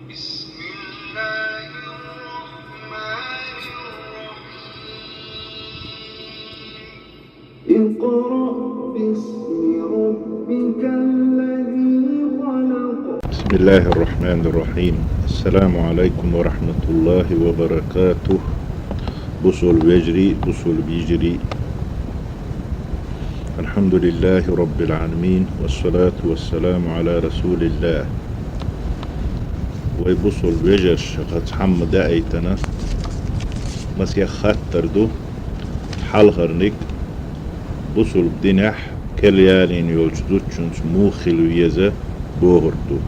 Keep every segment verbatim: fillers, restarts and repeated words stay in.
بسم الله الرحمن الرحيم. اقرأ باسم ربك الذي خلق. بسم الله الرحمن الرحيم. السلام عليكم ورحمة الله وبركاته. Бусалба вежарий, бусалба йижарий. الحمد لله رب العالمين، والصلاة والسلام على رسول الله. Вай бусалба вежарий, хӀанз хӀама даийтина, масех хаттар ду, хьалхарниг бусалба динехь кхелъялийна йолчу зудчуьнца муха хила веза бохург ду.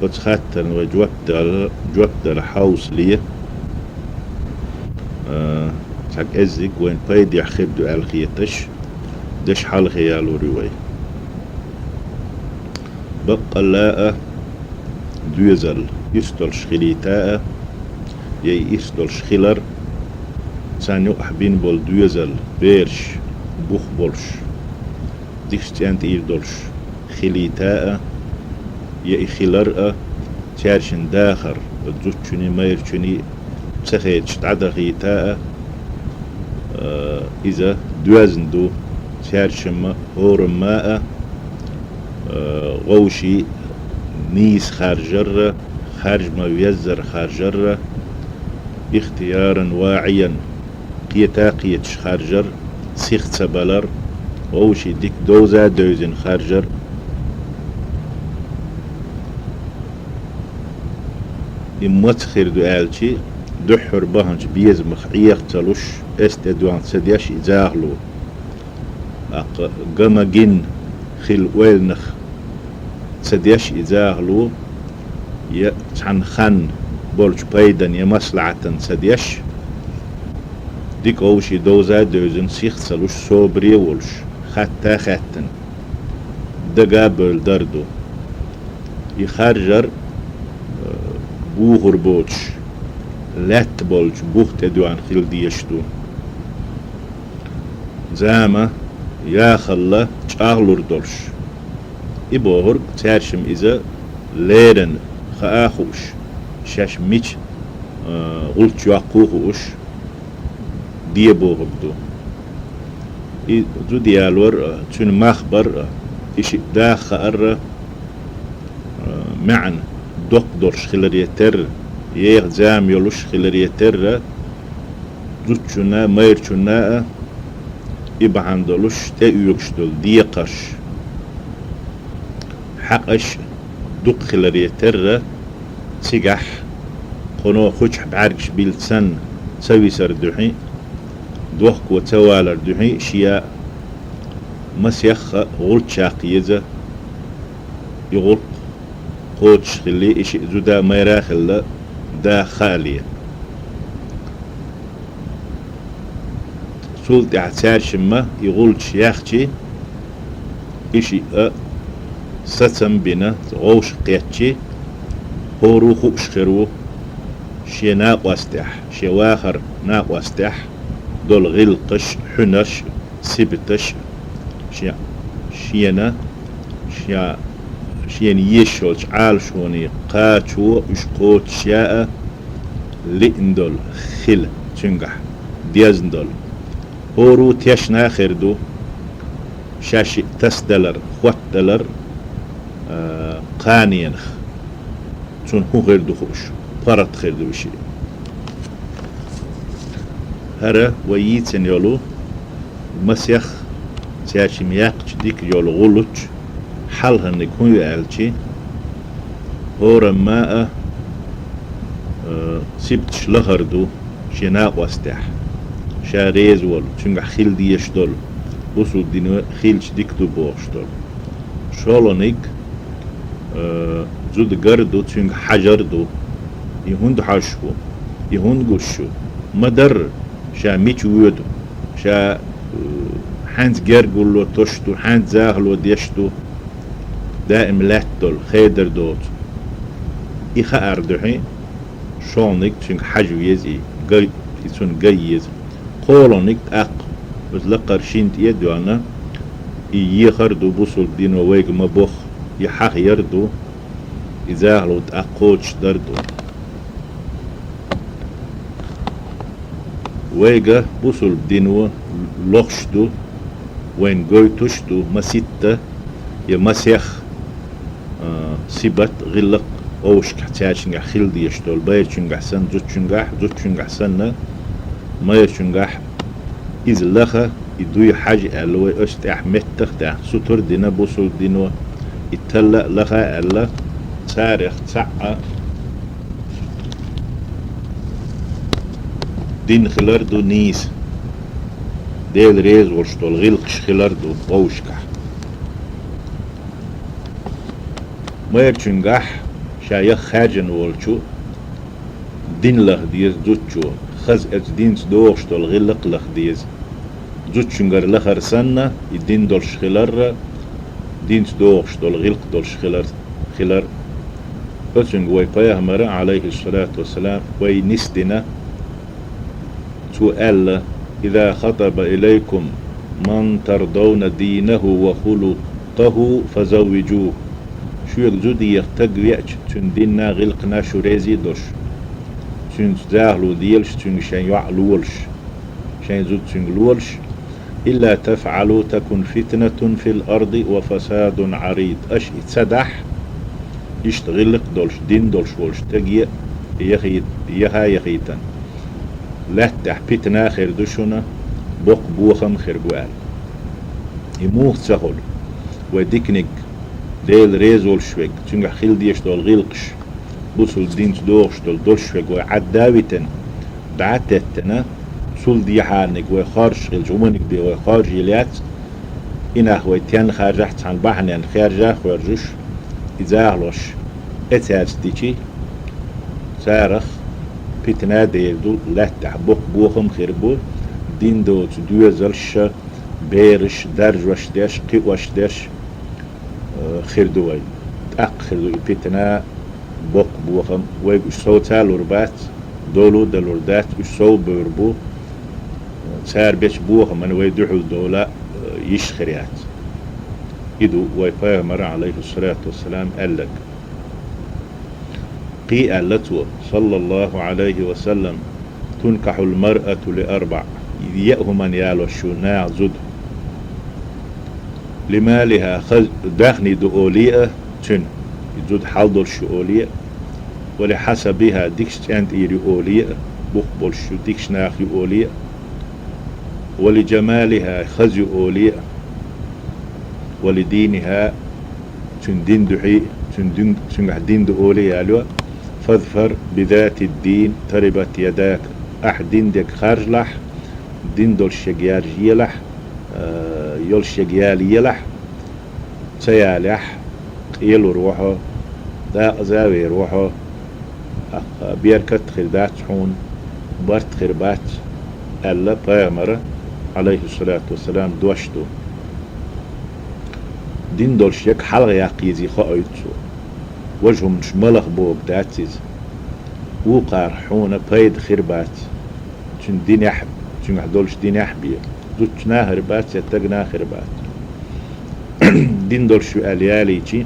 Оцу хаттарна вай жоп дала, жоп дала хьовсале, а, цхьа кӀеззиг вайн пайдехь хир ду аьлла хеташ, деш хьалхе ялор ю вай. Баккъалла а доьзал ирс долуш хилийта а, я и ирс долуш хилар, царна юкъахь бина болу доьзал, бераш, бух болуш, дикаш цӀентӀийр долуш хилийта а, я и хилар а, цаьршинна дахар, зудчуьнний, майрачуьнний ца хеташ дӀадахийта а, а, иза доьзна ду, цаьршимма, хӀорамма а, а, вовшийн нийса харжар а, харж ма-веззара харжар а, ихтияран ва Ӏиян, кхета а кхеташ харжар, сиха ца балар, вовшийн дика довза а девзина харжар. И маца хир ду аьлчи, дуьххьара баханчу безамах Ӏеха ца луш, эс тӀедоьгӀна ца деш и захало. ТӀаккха ган ма гина хила ойланах ца деш и захало, я цхьана хан болчу пайдан я маслахьатан ца деш, дика вовшийн довза а девзина, сиха ца луш, собаре а волуш, хатта а хаьттина, дага а бевлла дар ду. И харжар, э, бухур боцуш, лаьтта болчу бух тӀедоьгӀна хила дезаш ду. Зама, яхалла чӀагӀлур долуш. И бохург цаьршимма иза леррина хаа а хууш, шаьш мича, а, гӀулч йоккхо а хууш, де бохург ду. И зуда ялор а, цуьнан мах бар а, и шиъ даха хаар а, а, маьӀна доккха долуш хиларе терра, еха зама йолуш хиларе терра, зудчунна а, майрачунна а и бахьана долуш тӀеоьгуш долу декхарш, хьакъаш дукха хиларе терра, цигахь кхуно хуьчахь бӀаьргаш билла санна ца висар дуьхьа, дохко ца валар дуьхьа шен масех а гӀулч яккха еза, и гӀуллакх кхочуш хилла, и шиъ зуда а, майра а хилла даха хаале. Цул тӀаьхьа цаьршимма и гӀулч яьхчи, и шиъ а сацам бина, вовшах кхетчи, хӀора а хууш хир ву шен накъостехь, шен вахар накъостехь долу гӀиллакхаш, хьуьнарш, сибаташ, шен, шена, ша, шена езаш йолчу Ӏалашоне кхачо уьш кхочушъян а лиъна долу хила цуьнгахь, дезна долу. ХӀора а тешна а хир ду, ша шиъ тасадалар, хӀоттадалар, а, кханенах. Цунна хӀун хир ду хууш, паргӀат хир ду и шиъ. ХӀара вай йийцина йолу масех цаьршимма яьккхича дика йолу гӀуллакх хьалхарниг хӀун ю аьлчи, хӀорамма а, а, сибаташ лахар ду шен накъостехь, ша реза волу, цуьнгахь хила дезаш долу, бусалба дино хилча дика ду бохуш долу. ШолгӀаниг, э, зуда гар ду, цуьнга хьажар ду. И хӀунда хьожуш ву? И хӀунда гуш ю? Ма-дарра, ша мича воьду? Ша, э, хьаьнца гергарло тосуш ду, хьаьнца захало деш ду? Даим лаьтта долу, хедар доцу. И хаар дуьхьа, шолгӀаниг цуьнга хьажа веза и, гай, и цунна гай еза. КхоалгӀаниг тӀаккха, оцу лакхара шина тӀе а доьгӀна, и ехар ду, бусалба дино вайга ма-бохху, и хьахаяр ду, И захьалу тӀаккха кхочушдарг ду. Вайга бусулба дино лохаш ду, вайна гойтуш а ду маситта я масех а, сибат, гӀиллакх вовшашкахь цаьршингахь хила дезаш долу, байрачуьнгахь санна зудчуьнгахь, зудчуьнгахь санна майрачуьнгахь. Иза лаха, и дуй хьажа аьлла, вай оцу тӀехь меттах а даьхна, сутара а дина бусулба дино, и талла а лаха аьлла, царех цхьаъ а дин хилар а ду нийса, Дела реза волуш долу гӀиллакхаш хилар а ду вовшашкахь. Майрачуьнгахь ша яха хаьржина волчу дин лаха деза зудчо, хаза оцу динца догӀуш долу гӀиллакх а лаха деза. Зудчуьнгара лахара санна, и дин долуш хилар а, динца догӀуш долу гӀиллакх долуш хилар, хилар. Оцуьнга вай Пайхамара, Ӏалайхиссалату вассалам, вай нисдина. Цо аьлла: «Иза хатаба илайкум ман тардавна динаху ва хулукъаху фазаввижуху». Шуьга зуда еха стаг веача, цуьнан динна, гӀиллакхна шу реза а долуш, цуьнца захьало делаш, цуьнга шайн йоӀ лолаш, шайн зуда цуьнга лолаш. «Илла тафӀалу такун фитнатун фил арди ва фасадун Ӏарид». Аша и ца дахь, иштта гӀиллакх долуш, дин долуш волчу стаге а яхийта, яха а яхийтина, лаьттахь питана а хир ду шуна, боккха бохам а хир бу аьлла. И муха ца хуьлу? Вай диканиг, Дела реза волуш верг, цуьнгахь хила дезаш долу гӀиллакхаш, бусулба динца догӀуш долу, долуш верг вай Ӏадда а витина, дӀа а теттина, цул дехьарниг вай хоржуш хилча, хӀуманиг бен вай хоржийла яц, и нах вай тенна харжахь а, цхьана бахьаненна хаьржа а хоьржуш, и захьалош эцаьрца дичи, царах питана а дер ду, лаьттахь боккха бохам а хир бу, дин доцу доьзалш а, бераш а, даржош деш, кхиош деш, э, хир ду вай. ТӀаккха хир ду и питана, боккха бохам, вайга уьш совца а лур бац, долу а далур дац, уьш сов а бевр бу, цара бечу бохаман вай дуьхьал довла а, э, йиш хир яц. И ду вай Пайхамара, Ӏалайхиссалату вассалам, аьлларг. Кхин а аьлла цо, саллаллаху Ӏалайхи ва саллам: «Тункахьул маръату ли арбаӀ». Еа хӀуманна ялош ю наха зуда. «Ли малиха», хаз-, даьхни ду олий а цуьнан, и зуда хьал долуш ю олий а, «ва ли хьасабиха», дикачу цӀен тӀера ю олий а, бух болуш ю, дикачу наха ю олий а, «ва ли жамалиха», хаза ю олий а, «ва ли диниха», цуьнан дин дуьхьий, цуьнан дин, цуьнгахь дин ду олий а яло: «Фазфар би затид дин, тарибат ядак». Ахь дин дерг харжалахь, дин долуш ерг яржаелахь, а, йолуш ерг ялаелахь, ца ялахь, къелур ву хьо, дакъаза а вер ву хьо, тӀаккха беркат а хир дац хьуна, барт а хир бац, аьлла Пайхамара, Ӏалайхиссалату вассалам, дош ду. Дин долуш ерг хьалха яккха езий хоуьйту цо. Важа хӀуманаш малх богу дац иза. Вукхарах хьуна пайда хир бац. Цуьнан динехь, цуьнгахь долуш динехь бен. Зудчунна а хир бац, я стагана а хир бац. Дин долуш ю аьлла ялийчи,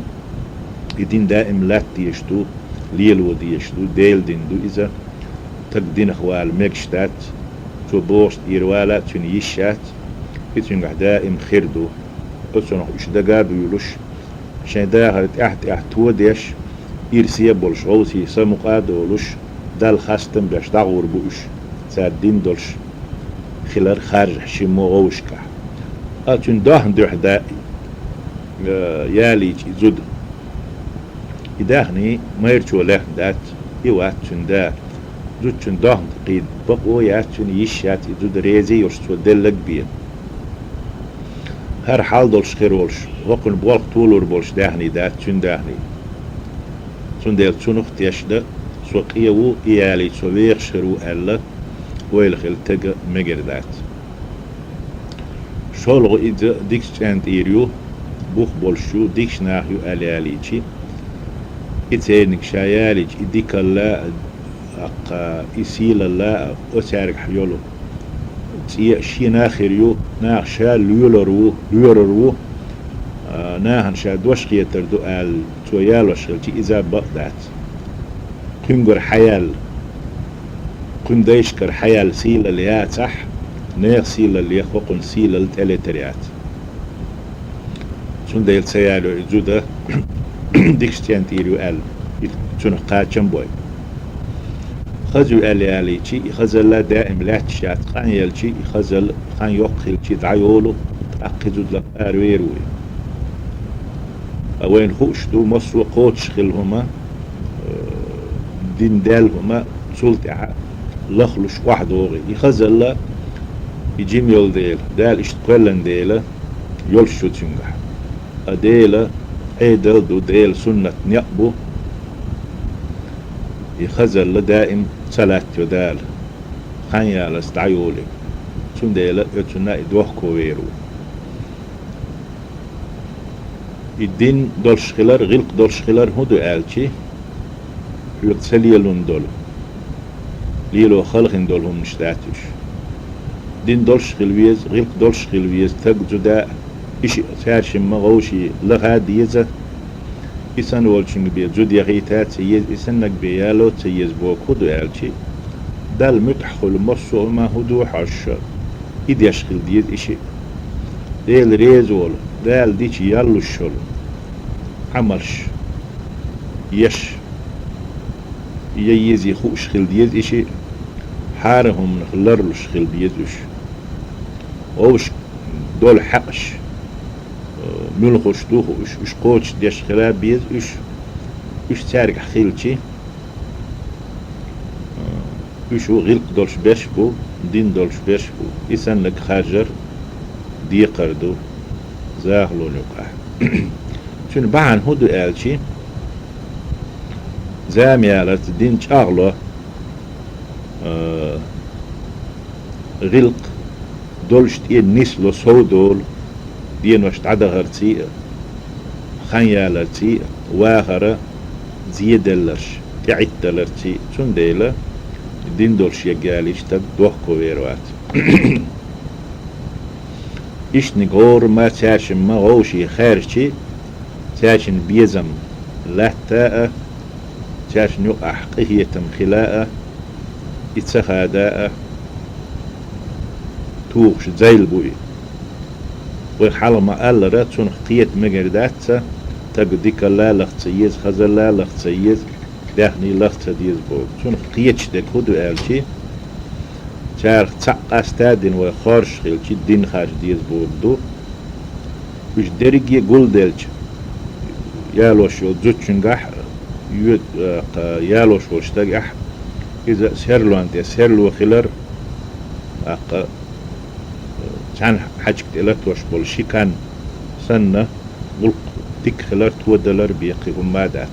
и дин даим латта дезаш ду, лело дезаш ду, Делан дин ду иза. Стаг динах вала мегаш дац, цо бохучу тӀера вала а цуьнан йиш яц, и цуьнгахь даим хир ду. Оцунах уьш дага а буьйлуш, шайн дахар тӀаьхь-тӀаьхьа тодеш, ирсе а болуш, гӀовсий самукъа а долуш, Далла хастам беш дӀагӀур бу уьш, цара дин долуш хилар харжахь шиммо вовшашкахь. Ткъа цуьнан доьхна дуьхьа да, э, ялийча и зуда. И даьхни майрачо лехна дац, и вац цуьнан да. Зудчун доьхна тӀе кхийда бакъо яц, цуьнан йиш яц и зуда реза йолуш цо деллаг бен. ХӀара хьал долуш хир волуш, хӀокхуьнан болх толур болуш даьхни дац цуьнан даьхни. Цундела цунах а тешна, со къен ву, и ялийча со вехаш хир ву аьлла, ойла хила стага мегар дац. ШолгӀа иза дикачу цӀен тӀера ю, бух болуш ю, дикачу наха ю аьлла ялийчи, и церниг ша ялийча, и дикалла а, тӀаккха и сийлалла а оцаьргахь йолу цӀе а шена а хир ю, наха ша лоьлур ву, лоьрур ву, а, нахана ша дош хетар ду аьлла, цо цо ялош хилча, иза бакъ дац. Кхуьнгара хьаяьлла, кхуьнан дайшкара хьаяьлла сийлалла яцахь, нехан сийлаллех хӀокхуьнан сийлалла тӀелетар яц. Цундела ца ялайо и зуда, дикачу цӀен тӀера ю аьлла, и цунах кхачам бой. Хаза ю аьлла ялийча, и хазалла даим лаьтташ яц, къан елча, и хазалла хан йоккха хилча дӀайолу, тӀаккха и зуда лакха аравер ву и. Ткъа вайна хууш ду, массо а кхочуш хилла хӀума, э, дин даьлла хӀума, цул тӀаьхьа лахлуш охьадогӀий. И хазалла, и жима йолу дела, Дала иштта кхоьллина дела, йолуш ю цуьнгахь. Ткъа Дела Ӏедал а ду, Делан суннат некъ бу, и хазалла даим ца латтайо Дала, хан ялаза дӀайолий. Цундела оьцунна и дохковер ву. И дин долуш хилар, гӀиллакх долуш хилар хӀун ду аьлча, хьоьга ца лелун долу, лело халахина долу хӀуманаш дац уьш. Дин долуш хила веза, гӀиллакх долуш хила веза, стаг, зуда, и шиъ цаьршимма вовшийн лаха а деза, и санна волчуьнга бен зуда яхийта а ца еза, и саннарг бен яло а ца еза бохург хӀун ду аьлча, Далла муьтӀахь хуьлу массо а хӀума хӀун ду хьожуш, и деш хила деза и шиъ. Дела реза волу, Дала дича яллуш йолу Ӏамалш еш, я езий хууш хила деза и шиъ, хьарам хӀуманах ларлуш хила деза уьш. Вовшашка долу хьакъаш, э, муьлхуш ду хууш, уьш кхочушдеш хила беза уьш, уьш цаьргахь хилча, уьш ву гӀиллакх долуш берш а бу, дин долуш берш а бу. И саннарг харжар декхар ду захалонан юкъахь. Цуьнан бахьана хӀун ду аьлча, зама яларца дин чӀагӀло, а, гӀиллакх долуш тӀе нисло сов долу денош дӀадахарций а, хан яларций а, вахара зеделларш тӀеӀитталарций а, цундела дин долуш ерг ялийча стаг дохковер вац. Ишттаниг гӀора ма цаьршимма вовшийн хаьржича, цаьршинна безам латта а, цаьршинна юкъахь къинхетам хила а, и ца хада а, тухуш зайла бу и. Вай хьалха ма-аллара, цунах кхета мегар дац, стага дикалла лаха ца еза, хазалла лаха ца еза, даьхний лаха ца деза боху. Цунах кхеташ дерг хӀун ду аьлча, царах цхьаъ къаста а дина вай хоржуш хилча, дин харжа деза бохург ду. Уьш дерриге а гулделча, ялош йолу зудчуьнгахь, йоь-, а, кха, ялош волчу стагехь, иза серлонна тӀе серло хилар, тӀаккха, а, цхьана хьаьжка тӀе латош болу ши кан санна, гӀуллакх дика хилар, тодалар бен кхин хӀумма а дац.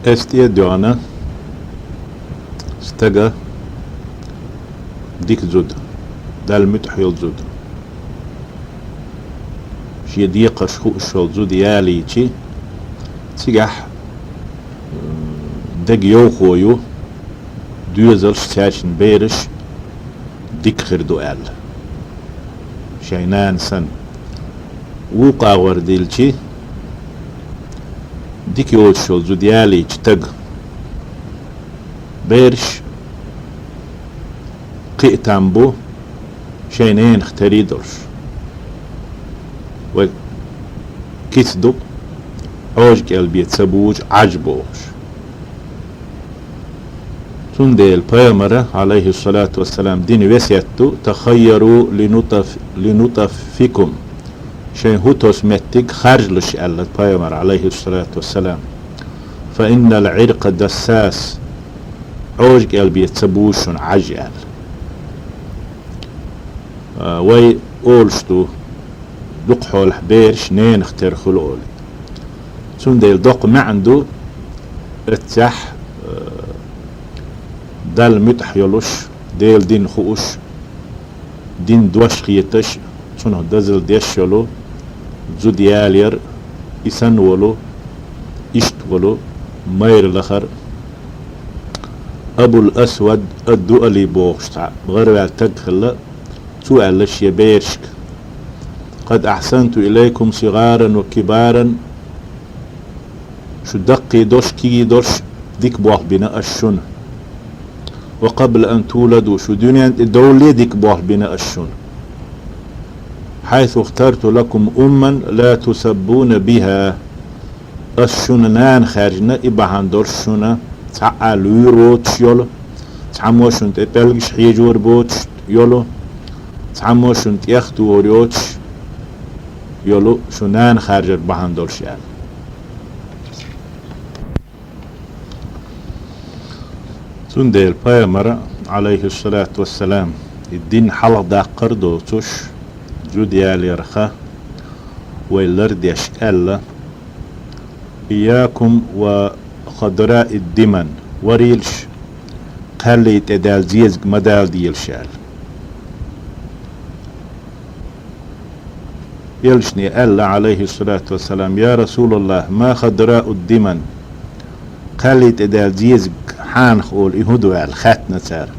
Эс тӀе а доьгӀна, стага дика зуда, Далла муьтӀахь йолу зуда, шен декхарш хууш йолу зуда ялийча, цигахь, м, дегайовхо ю, доьзалш, цаьршинна бераш дика хир ду аьлла, шайн нана санна. Вукху агӀор дилчи, дика йоцуш йолу зуда ялийча стага, бераш кхин а там бу, шайн ненах тера долуш. Вай кица ду-кх, Ӏожа кӀел бен ца бужу Ӏаж бохуш. Цундела пайхамара, Ӏалайхиссалату вассалам, дина весет ду: «Тахайяру линутаф-, линутаффикум». Шайн хӀу тосу меттиг харжалаш, аьлла пайхамара, Ӏалайхиссалату вассалам. «Фа иннал Ӏиркъа дассас». Ӏожа кӀел бен ца бужу шуна Ӏаж аьлла. А, вай олуш ду, дукха хьолахь бераш ненах тера хуьлу олий. Цундела доккха маьӀна ду эццехь, а, Далла муьтӀахь йолуш, Делан дин хууш, дин дош хеташ, цунах дозалла деш йолу зуда ялаяр, и санна волу, иштта волу майра лахар. Абул Асвад ад-Дуали бохуш цхьа гӀараваьлла стаг хилла, цо аьлла шен берашка: «Къад ахьсанту илайкум сигӀаран ва кибаран, Шу даккхий долуш, кегий долуш дика болх бина ас шуна. وقبل أن تولدوا, шу дуьнен тӀе довлале дика болх бина ас шуна. حيث اخترت لكم أما لا تسبون بها. Ас шуна нана хаьржина, и бахьана долуш шуна цхьа а луьйр воцуш йолу, цхьаммо шуна тӀе пӀелгаш хьежор боцуш йолу, цхьаммо шуна тӀех тухур йоцуш йолу, шу нана харжар бахьана долуш аьлла. Цундела пайхамара, алейхиссалату вассалам, и дин хьалха даккхар доцуш, зуда яларх вай лардеш аьлла: «إياكم وخضراء الدمن», варийла шу, кхаьллий тӀедаьлла зезаг ма даладела шу аьлла. Элчане аьлла, алейхиссалату вассалам: «يا رسول الله، ما خضراء الدمن؟» Кхаьллий тӀедаьлла зезаг хьанах олу, и хӀун ду аьлла, хаьттина цара.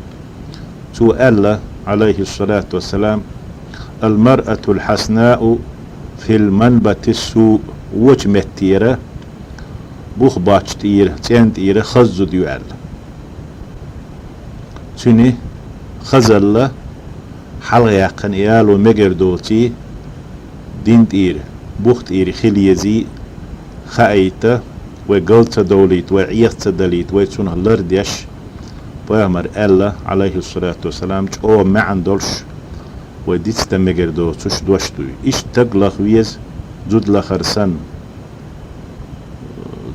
Цо аьлла, алейхиссалату вассалам: «المرأة الحسناء في المنبت السوء», вочу меттера, бух боцчу тӀера, цӀен тӀера хаза зуда ю аьлла. Цуьнан хазалла хьалхаяьккхина яло мегар доций, дин тӀера, бух тӀера хила езий хаийта, вай гал ца довлийта, вай Ӏеха ца далийта, вай цунах лардеш, пайхамара аьлла, алейхиссалату вассалам, чӀогӀа маьӀна долуш, вай дицдан мегар доцуш дош дуй. Иштта стаг лаха веза, зуда лахар санна.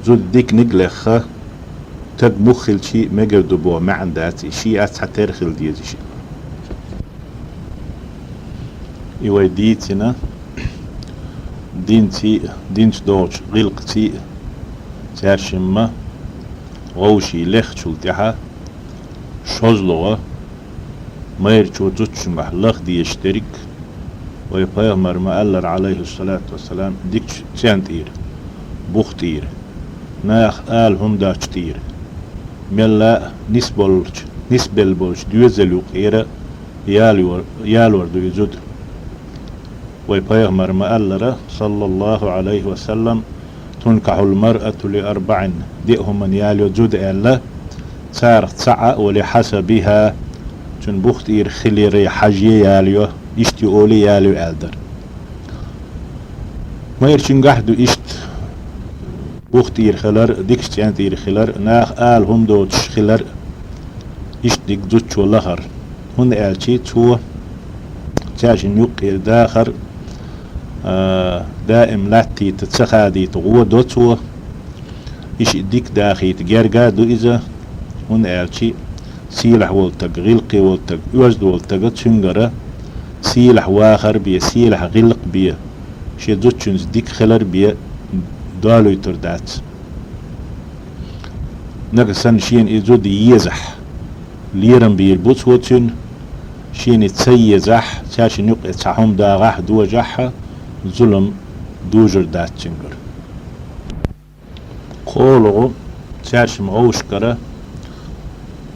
Зуда диканиг а лехха, стаг муха хилчий а мегар ду боху маьӀна дац, и шен а цхьатерра хила деза шиъ. И вай дийцина, динций а, динца догӀучу гӀиллакхций а, цаьршимма вовший лехначул тӀаьхьа шозлагӀа, майрачо зудчуьнгахь лаха дезаш дерг, вай пайхамара ма-аллара, алейхиссалату вассалам, дикачу цӀен тӀера, бух тӀера, наха ала хӀума доцчу тӀера, мелла а нисболчу, нисбелла болчу доьзал юкъера ялор, ялор ду и зуда. Вай пайхамара ма-аллара, саллаллаху алейхи ва саллам: «تنكح المرأة لأربع», деа хӀуманна ялайо зуда аьлла, царах цхьаъ а: «ولحسبها», цуьнан бух тӀера хиларе хьажа ялайо, иштта ю олий ялайо аьлла дара. Майрачуьнгахь а ду иштта бух тӀера хилар, дикачу цӀен тӀера хилар, наха ала хӀума доцуш хилар, иштта дика зудчо лахар. ХӀунда аьлча цо цаьршинна юккъера дахар, а, даим латтийта, ца хадийта гӀо до цо. И шиъ дика дахийта герга а ду иза, хӀунда аьлча сийлахь волу стаг, гӀиллакхе волу стаг, оьзда волу стага цуьнгара сийлахь вахар бен, сийлахь гӀиллакх бен, шен зудчуьнца дика хилар бен долуьйтур дац. Нагахь санна шена и зуда езахь, лерам бийр бу цо цуьнан, шена и ца езахь, цаьршинна юкъе цхьа хӀума дагӀахь а, дожахь а, зулам дожур дац цуьнгара. КхоалгӀа, цаьршимма вовшашкара,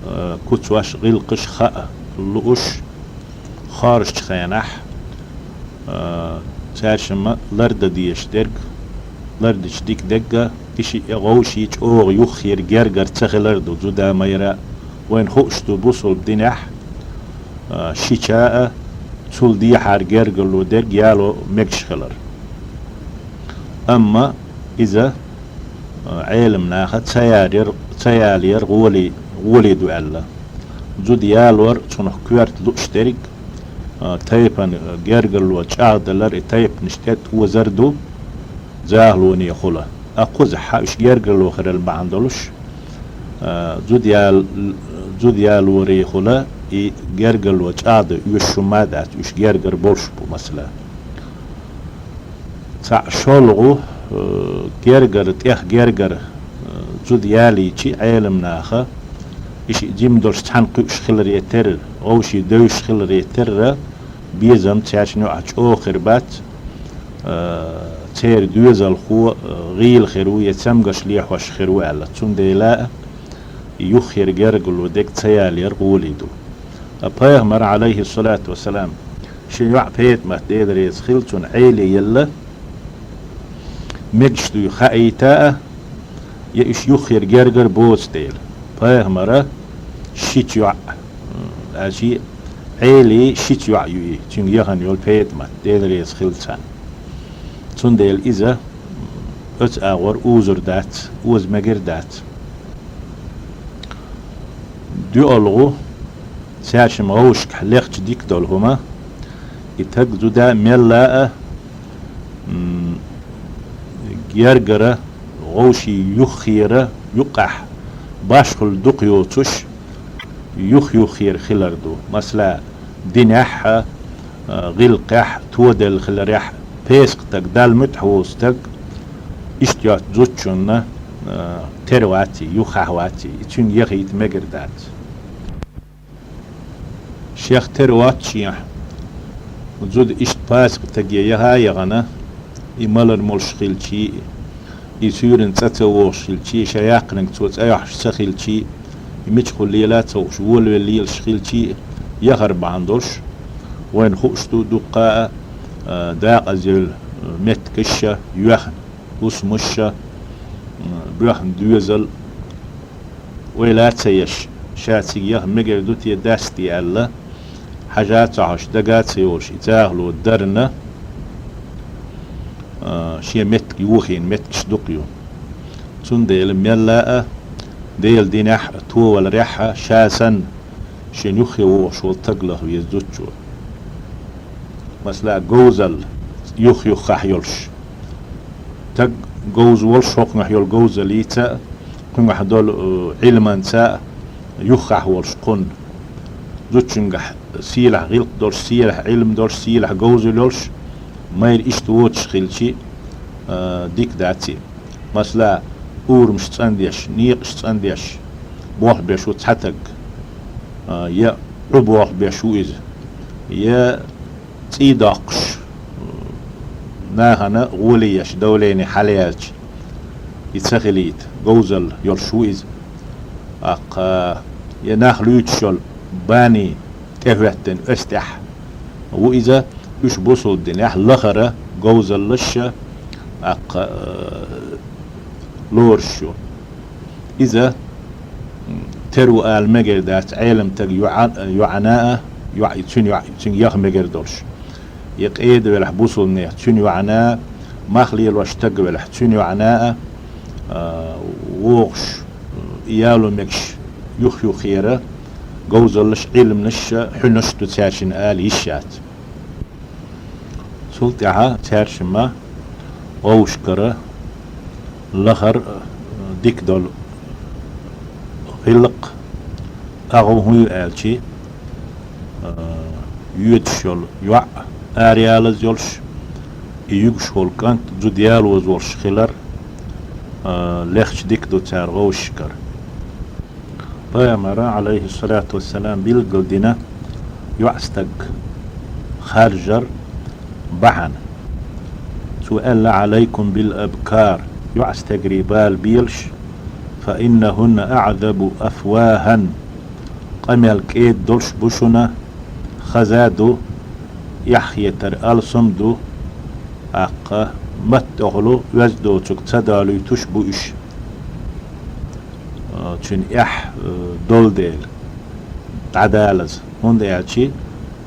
а, куцаш, гӀиллакхаш хаа лууш, хоржучу хенахь, а, цаьршимма лардан дезаш дерг, лардича дика дегга, и шиъ а вовшийн чӀогӀа юххера гергара ца хилар ду зуда а, майра а. Вайна хууш ду, бусалба динехь, а, шича а цул дехьара гергарло дерг яло мегаш хилар. Амма иза, а, Ӏеламнаха ца ялаяр, ца ялаяр гӀоле, гӀоле ду аьлла. Зуда ялор, цунах коьрта лууш дерг, а, тайпана гергарло чӀагӀдалар, и тайпанаш тӀетозар ду, захалонехула. А кхузахь уьш гергарло хирал бахьана долуш, а, зуда ял-, зуда ялорехула и гергарло чӀагӀдан оьшуш хӀума а дац, уьш гергара болуш бу, масала. Цхьаъ, шолгӀа, э, гергара, тӀех гергара, э, зуда ялийча Ӏеламнаха, и шиъ жима долуш цхьаьна кхуьуш хиларе терра, вовшийн девзаш хиларе терра, безам цаьршинна юкъахь чӀогӀа хир бац, э, церан доьзалхо, э, гӀийла хир ву я цамгарш лехьош хир ву аьлла. Цундела а юххера гергарло дерг ца ялаяр гӀоле ду. Ткъа пайхамар, алейхиссалату вассалам, шен йоӀ ПетӀамат, Дела реза хила цунна, Ӏеле елла, мегаш дуй хаийта а, Я уьш юххера гергара боцу дела. Пайхамара шича йоӀ, м, аьлчи, Ӏели шича йоӀ ю и, цуьнга яхана йолу ПетӀамат, Дела реза хила царна. Цундела иза, м, оцу агӀор узур дац, оза мегар дац. ДоьалгӀа, цаьршимма вовшашкахь лехча дика долу хӀума, и таг зуда мелла а, м, гергара, вовший юххера, юккъехь башхалла дукха йоцуш, юх-юххера хилар ду. Масала, динехь а, гӀиллакхехь а, тоделла хиларехь а, песакх таг, Далла муьтӀахь воцу таг, иштта йоцу зудчунна, а, тера вац и, юххехь вац и, и цуьнга яхийта мегар дац. Шех тера воццушехь, зуда иштта пасакъа таге яха а яхана, и малар молуш хилчий, и суьйранна цӀа ца вогӀуш хилчий, ша яьккхинарг цо цӀа йохьуш ца хилчий, и мичахула лела а ца хууш, волавелла лелаш хилчий, яхар бахьана долуш, вайна хууш ду дуккха а, а, дакъазйолу меттигаш а, йоьхна хӀусамаш а, м, боьхна доьзал, ойла а ца еш, ша цига яха мегар ду те, дац те аьлла, хьажа а ца хьожуш, дага а ца йолуш, и захало дарна, а, шен меттиг йохийна меттигаш дукха ю. Цундела мелла а, Делан динехь а, товаларехь а, ша санна, шен юххе вогӀуш волу таг лаха веза зудчо. Масала, говзалла юх-юххехь йолуш. Таг говза волуш, хӀокхуьнгахь йолу говзаллица а, кхуьнгахь долу, э, Ӏилманца а юххехь волуш кхунна. Зудчуьнгахь сийлахь гӀиллакх долуш, сийлахь Ӏилма долуш, сийлахь говзалла йолуш, майра иштта воцуш хилчий, э, дика дац и. Масала, урамаш цӀандеш, некъаш цӀандеш, болх беш ву цхьа таг, а, я Ӏу болх беш ву иза, я цӀий доккхуш, нахана гӀоле еш, давление хьалаяьлча, и ца хилийта, говзалла йолуш ву иза. ТӀаккха, я нах луьйчуш йолу бани тӀехӀоьттина оьсу тӀехь ву иза, уьш бусулба динехь лахара говзаллаш а, тӀаккха, а, лоруш ю. Иза, м, тера ву ала мегар дац Ӏеламстаг йоӀа-, йоӀана а, йоӀ-, цуьнан йоӀ-, цуьнга яха мегар долуш. Я къеда велахь бусулба нехан, цуьнан йоӀана а, мах лелош стаг велахь, цуьнан йоӀана а, а, вогӀуш, и яло мегаш юх-юххера, говзаллаш, Ӏилманаш а, хьуьнаш а ду цаьршинна ала йиш яц. Цул тӀаьхьа цаьршимма вовшашкара лахара, а, дика долу гӀиллакх, агӀо хӀун ю аьлчи, а, йоьдуш йолу йоӀ, араялаза йолуш, и юьгуш волу кӀант зуда ялоза волуш хилар, а, лехча дика ду цара вовшашкара. Пайхамара, Ӏалайхиссалату вассалам, билггал дина йоӀстаг харжар бахьана. Цо аьлла: «Ӏалайкум бил абкар», йоӀстегрий бала белаш, «фа иннахунна аӀзабу афвахӀан», къамел кӀеда долуш бу шуна, хаза ду, эхь хетар алсам ду, тӀаккха маттахула оьзда доцург ца далуьйтуш бу уьш. А, цуьнан эхь, а, долу дела, дӀадалаза, хӀунда аьлча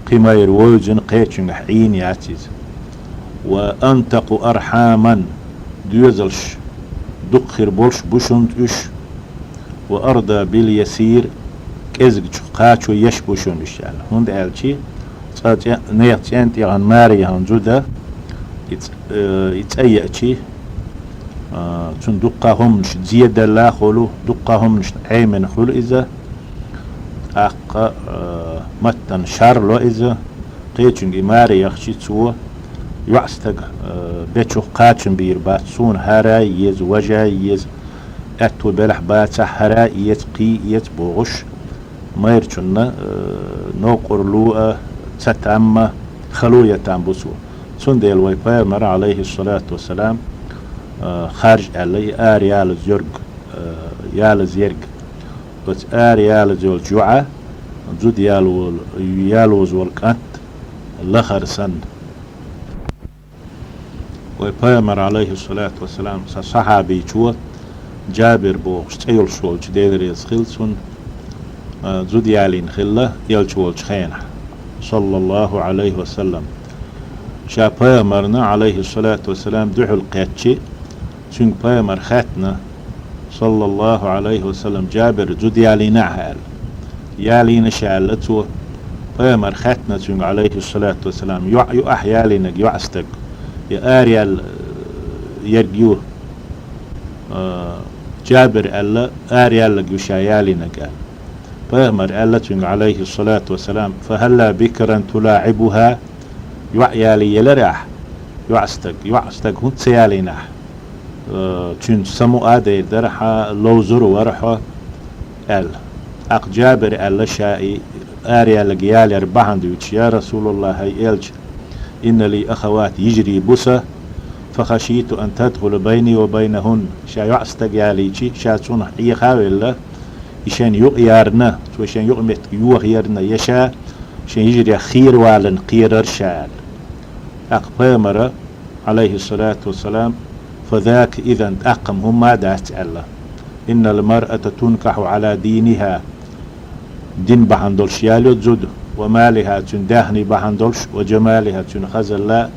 кхин майра вевзина кхечуьнгахь Ӏийна яц иза. «Ва антакъу архьаман», доьзалш дукха хир болуш бу шуна уьш, «ва арда бил ясир», кӀезгачух кхачо еш бу шуна уьш аьлла. ХӀунда аьлча цкъа цӀе-, нехан цӀен тӀехьа маре яхана зуда, и ц-, э, и цӀа еачи, а, цунна дуккха хӀуманаш зеделла а хуьлу, дуккха хӀуманашна Ӏемина хуьлу иза, тӀаккха, а, маттана шарло иза, кхечуьнга и маре яхчи цо, йоӀстаг, а, бечух кхачам бийр бац, суна хӀара а еза, важа а еза, аьтту белахь бацахь, хӀара а эца, кхий а эца бохуш, майрачунна, а, новкъарло а, цатам а, хало я там бу цо. Цундела вай пайхамар, Ӏалайхиссалату вассалам, а, харж аьлла, и ара ялаза йерг, а, ялаза ерг. Оцу ара ялаза йолчу йоӀа зуда ялвол-, ялоза волу кӀант лахара санна. Вай пайхамар, Ӏалайхиссалату вассалам, сан сахьабичо Джабир бохуш цӀе йолуш волчу, Дела реза хила цунна, а, зуда ялийна хилла элча волчу хенахь, саллаллаху Ӏалайхи ва саллам. Ша пайхамарна, Ӏалайхиссалату вассалам, дуьхьал кхаьччи, цуьнга пайхамар хаьттина, саллаллаху Ӏалайхи ва саллам, Джабир зуда ялийна ахьа аьлла. Ялийна ша аьлла цо. Пайхамар хаьттина цуьнга, Ӏалайхиссалату вассалам, йоӀ ю ахьа ялийнарг, йоӀстаг, я араяьлла ерг ю? А, Джабир аьлла, араяьлларг ю ша ялийнарг аьлла. Пайхамар аьлла цуьнга, Ӏалайхиссалату вассалам, фахалла бикран тулаӀибуха, йоӀ ялий елара ахьа, йоӀстаг, йоӀстаг хӀунда ца ялийна ахьа? Э, цуьнца самукъа а дайр дара хьан, ловзур вара хьо, аьлла. ТӀаккха Джабир аьлла ша и араяьлларг ялаяр бахьана дуьйцуш, я Расулаллах, хӀай элча, инна ли ахават, йижарий бу сан, фахашийту ан тадхула байни ва байнахунна, ша йоӀстаг ялийчи, ша цунах Ӏеха а велла, и шен юкъ ярна, цо шен юкъаметтиг йоха ярна, я ша шен йижарех хераваларна кхерара ша аьлла. ТӀаккха пайхамара, Ӏалайхиссалату вассалам, фазака изан, тӀаккха-м хӀумма а дац аьлла. Иннал маръата тункахьу Ӏала диниха, дин бахьана долуш ялайо зуда, ва малиха, цуьнан даьхний бахьана долуш, ва джамалиха, цуьнан хазалла,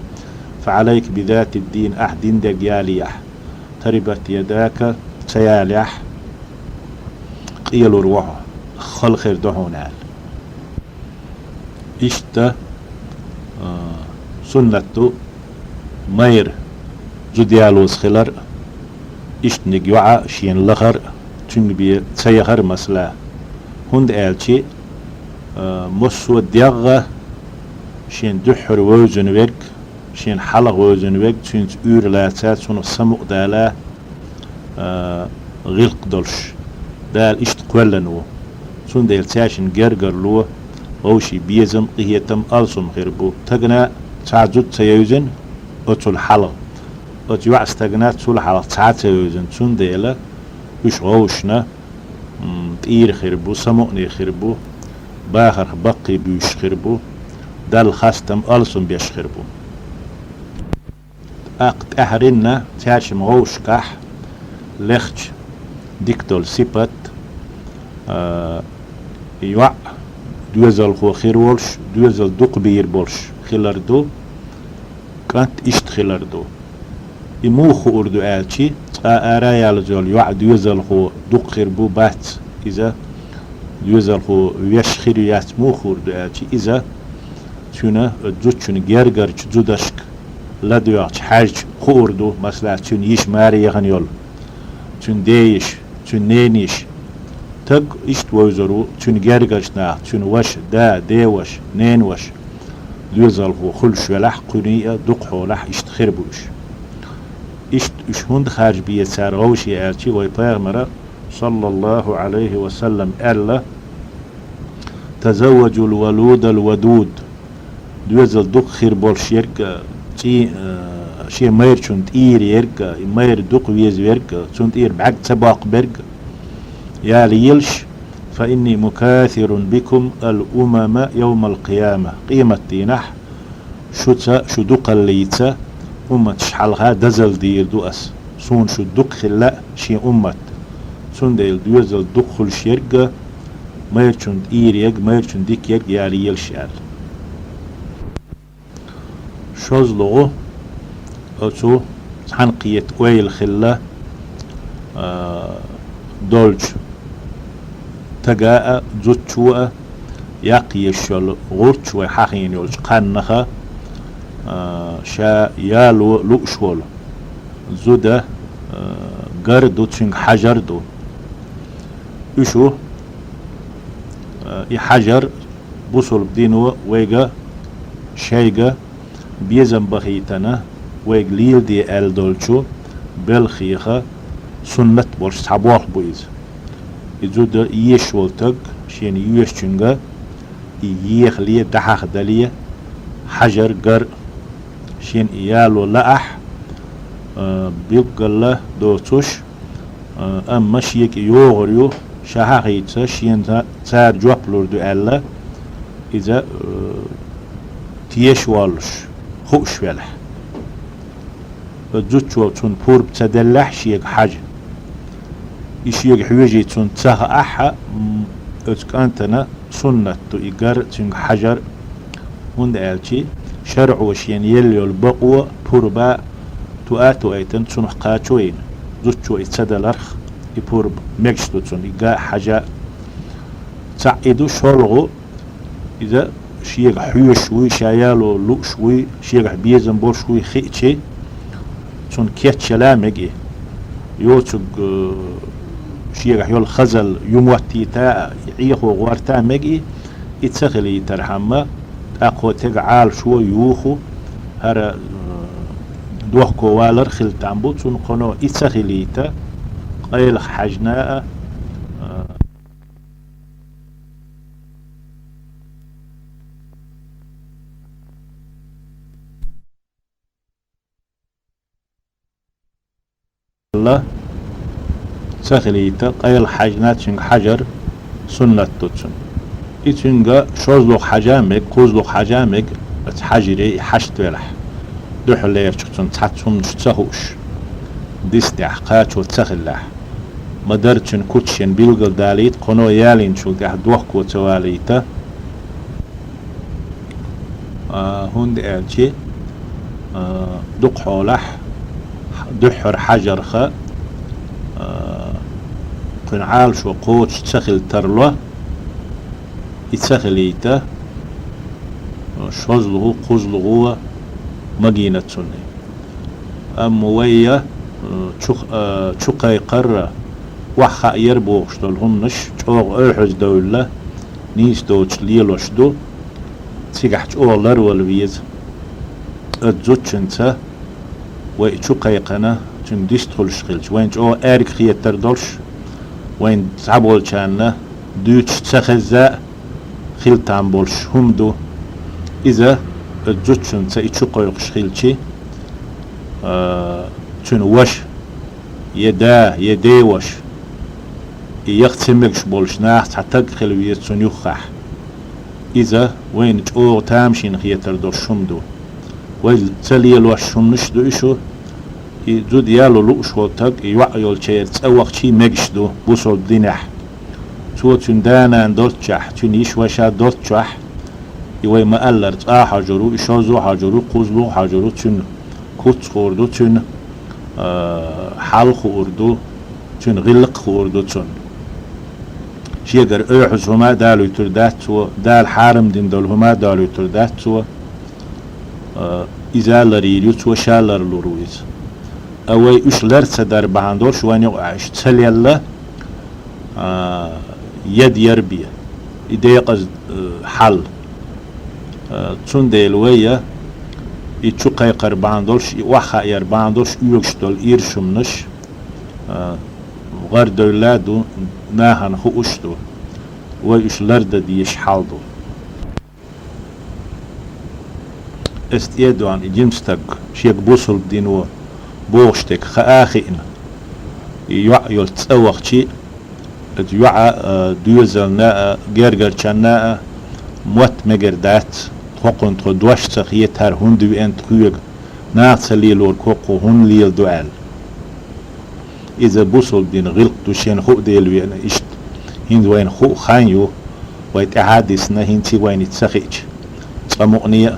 фа Ӏалайка бизатид дин, ахьа дин дерг ялае ахьа. Тарибат ядака, ца ялаяхь, къелур ву хьо, хала хир ду хьуна аьлла. Иштта, а, суннат ду майра зуда ялоза хилар, иштаниг йоӀа шена лахар, цуьнга бен ца яхар, масала. ХӀунда аьлча, а, массо а дегӀ шен дуьххьара вевзина верг, шена хьалха вевзина верг, цуьнца уьйр лаца, цунах самукъа дала, а, гӀиллакх долуш, Дала иштта кхоьллина ву. Цундела цаьршинна гергарло, вовшийн безам, къинхетам, алсам хир бу. Стагана цхьа зуда ца евзина оцул хьалха, оцу йоӀстагана цул хьалха цхьа а ца вевзина, цундела уьш вовшашна, м, тӀера хир бу, самукъане хир бу, бахарх баккхий буьйсуш хир бу, Далла хастам, алсам беш хир бу. ТӀаккха тӀаьхьаренна цаьршимма вовшашкахь лехча дика долу сипат, а, йоӀ доьзалхо хир волуш, доьзал дукха бийр болуш хилар ду, кӀант иштта хилар ду. И муха хуур ду аьлчи, цкъа ара а ялаза йолу йоӀ доьзалхо дукха хир бу, бац, иза доьзалхо веш хир ю, яц, муха хуур ду аьлчи, иза цуьнан зудчун гергарчу зудашка ладоьгӀча, хьаьжча хуур ду, масала, цуьнан йиша маре яхана йолу, цуьнан дейиша, цуьнан ненайиша. Стаг иштта вевзар ву, цуьнан гергарчу наха, цуьнан ваша, да, деваша, ненаваша, доьзалхо хуьлуш велахь, кхуьний а дукха хьолахь, иштта хир бу уьш. Иштта уьш хӀунда харжа беза цара вовшийн аьлчи, вай пайхамара, саллаллаху Ӏалайхи ва саллам, аьлла: «Тазавваджул валудал вадуд». Доьзал дукха хир болуш ерг, цӀий-, э, шен майрачунна тӀера ерг, и майра дукха веза верг, цунна тӀера бӀаьрг ца боккху берг, ялаелаш, «фа инни мукасирун бикум ал умама йовмал кхияма». Къематдийнахь шуца, шу дукхаллица, умматаш хьалха дозалла дийр ду ас, суна шу дукха хилла а шен уммат. Цундела доьзал дукха хуьлуш ерг, майрачунна тӀера ерг, майрачунна дика ерг ялаелаш аьлла. ШозлагӀа, оцу цхьаьнакхета ойла хилла, а, долчу стага а, зудчо а яккха езаш йолу гӀурташ, вай хьахийна йолчу кхаьннаха, а, ша яло лууш волу зуда, а, гар ду, цуьнга хьажар ду. Уьш ву, а, и хьажар бусалба дино вайга, шайга безам бахийтина, вайга леладе аьлла долчу белхеха суннат болуш цхьа болх бу иза. И зуда езаш волу стаг шена йоьшучуьнга и ехале, дӀахьахдале хьажар, гар, шена и яло лаахь, а, билггала доцуш, а, амма шега и йогӀур ю, ша хьахийча, шена цара жоп лур ду аьлла, иза, а, тешаш воллуш, хууш велахь. Зудчо цунна пурба ца деллехь шега хьажа, И шега хьоьжий цунна ца хаахь, м, оцу кӀантана суннат ду и гар, цуьнга хьажар, хӀунда аьлча шарӀо шена елла йолу бакъо пурба туа а туайтина цунах кхачо йина, зудчо и ца даларх, и пурба мегаш ду цунна, и га а хьажа а. Цхьаъ и ду, шолгӀа, иза шега хьоьжуш вуй, ша яло лууш вуй, шегахь безам болуш вуй хиъчи, цунна кечъяла а мега и. Йоцург, э, шегахь йолу хазалла юьхьматтийта а, и Ӏехо гӀорта а мега и, и ца хилийтархьама, тӀаккха тӀе Ӏалашо юху, хӀара, э, дохко валар хила там бу, цунна кхано и ца хилийта, къайлаха хьаьжна а, э, Ла ца хилийта, къайла хьаьжна цуьнга хьажар суннат ду цунна. И цуьнга шозлагӀа хьажа а мега, кхозлагӀа хьажа а мега, оцу хьажаре и хьашт велахь. Дуьхьал лерчух цунна цхьацца хӀуманаш ца хууш, диснехь, кхачо ца хиллехь. Ма-дарра цуьнан куц шена билгалдалийта, кхано ялийначул тӀаьхьа дохко ца валийта. А, хӀунда аьлча, а, дукха хьолахь дуьххьара хьажарха, а, кхуьнан Ӏалашо кхочуш ца хила тарло, и ца хилийта, шозлагӀа, кхозлагӀа магийна цунна. Амма вай я, э, чу-, э, чу кхайкхарра, охьахаа яра бохуш долу хӀуманаш чӀогӀа ойхьаза девлла, нийса доцуш лелош ду, цигахь чӀогӀа ларвала веза. Оцу зудчуьнца вай чу кхайкхина, цуьнан дистхуьлуш хилча, вайна чӀогӀа аьрга хетар долуш, вайна цхьаболчарна дуьйцуш ца хезза а, хила там болуш хӀума ду. Иза оцу зудчуьнца и чу кхойкхуш хилчи, а, цуьнан ваша, я да, я деваша, и яха ца мегаш болуш нах цхьа таг хила веза цунна юххехь. Иза вайна чӀогӀа тамашийна хетар долуш хӀума ду. Вай ца лелош хӀуманаш а ду и шу, и зуда яло лууш волу таг, и йоӀ йолчеран цӀа вахчий мегаш ду бусалба динехь. Цо цуьнан да-нана долччохь, цуьнан йиша-ваша долччохь, и вай ма-аллара, цкъа а хьожур ву, и шозза а хьожур ву, кхузза а хьожур ву, цуьнан куц хуур ду, цуьнан, а, хьал хуур ду, цуьнан гӀиллакх хуур ду цунна. Шегара ойхьаза хӀума а далуьйтур дац цо, Дала хьарам дина долу хӀума а далуьйтур дац цо. А, иза ларйийр ю цо, ша ларлур ву иза. А вай уьш лар ца дар бахьана долуш, вайна юкъахь уьш ца лелла, а, яд яр бен, и декъаза, а, хьал. А, цундела вай я, и чу кхайкхар бахьана долуш, и охьахаа яр бахьана долуш оьгуш долу иршамнаш, а, гӀардевлла а ду, нахана хууш а ду. Вай уьш лардан дезаш хьал ду. Эс тӀе а доьгӀна, и жима стаг, шега бусалба дино бохуш дерг хаа а хиъна, и йоӀ йолчу цӀа вахчи, оцу йоӀа а, доьзална а, гергарчанна а мотт мегар дац, тхо кхунна тхо дош ца хета, хӀара хӀунда веана тхоьга, наха ца лелорг кхо хӀунда леладо аьлла. Иза бусалба динан гӀиллакх ду, шена хуу дела веана иштта. ХӀинца вайна хуу хан ю, вай тӀаьхьа а дисна, хӀинца вайна ца хиъча. Цкъа мукъане а,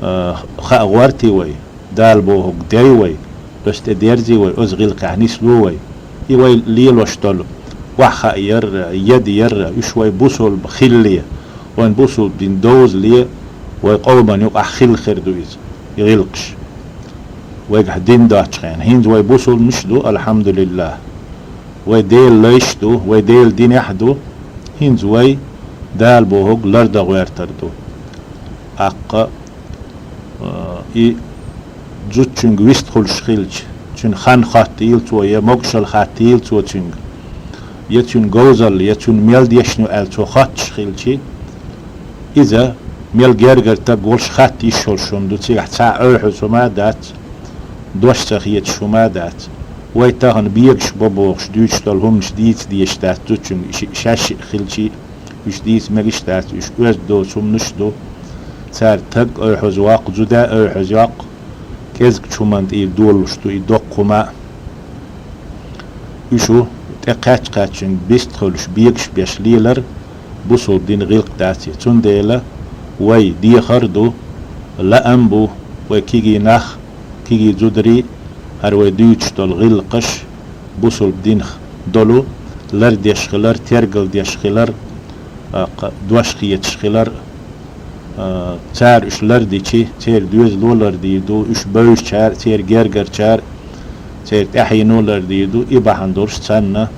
а, хаа гӀортий вай, Дала бохург дей вай, оцу тӀе дерзий вай, оцу гӀиллакхехь нисло вай. И вай лелош долу охьахаа яр а, яд яр а, уьш вай бусалба хилале, вайн бусалба дин довзале, вай къоман юкъахь хилла хир ду иза, и гӀиллакхаш. Вайгахь дин доцчу хенахь. ХӀинца вай бусалбанаш а ду, алхьамдулиллахӀ. Вай Делан лайш а ду, вай Делан динехь а ду. ХӀинца вай Дала бохург лардан гӀертар ду. ТӀаккха, а, и зудчуьнга вистхуьлуш хилча, цуьнан хан хоттийла цо, я могушалла хаттийла цо цуьнга, я цуьнан говзалла, я цуьнан мел дешна ю аьлла цо хоттуш хилчи, иза мел гергара стаг волуш хатта йиш йолуш хӀума ду, цигахь цхьа ойхьаза хӀума а дац, дош ца хеташ хӀума а дац. Вай тахана бегаш бан бохуш дуьйцуш долу хӀуманаш дийца дезаш дац зудчуьнга, ши-, шаьш а хилчи, уьш дийца мегаш а дац, уьш оьзда доцу хӀуманаш а ду. Цара стаг ойхьаза воккху, зуда а ойхьаза йоккху, кӀезигчу хӀуманна тӀера долуш ду и доккха хӀума а. Уьш шу тӀе кхаьч-кхаьччуьнга бист хуьлуш, бегаш беш лелар бусулба дина гӀиллакх дац из. Цундела вай дехар а ду, лаам бу вай кегий нах, кегий зударий, хӀара вай дуьйцуш долу гӀиллакхаш бусулба динах долу лардеш хилар, тергалдеш хилар, а, кха-, дош хеташ хилар, а, цара уьш лардичи, церан доьзало лардийр ду, уьш бевзачара, церан гергарчара, церан тӀаьхьено лардийр ду, и бахьана долуш царна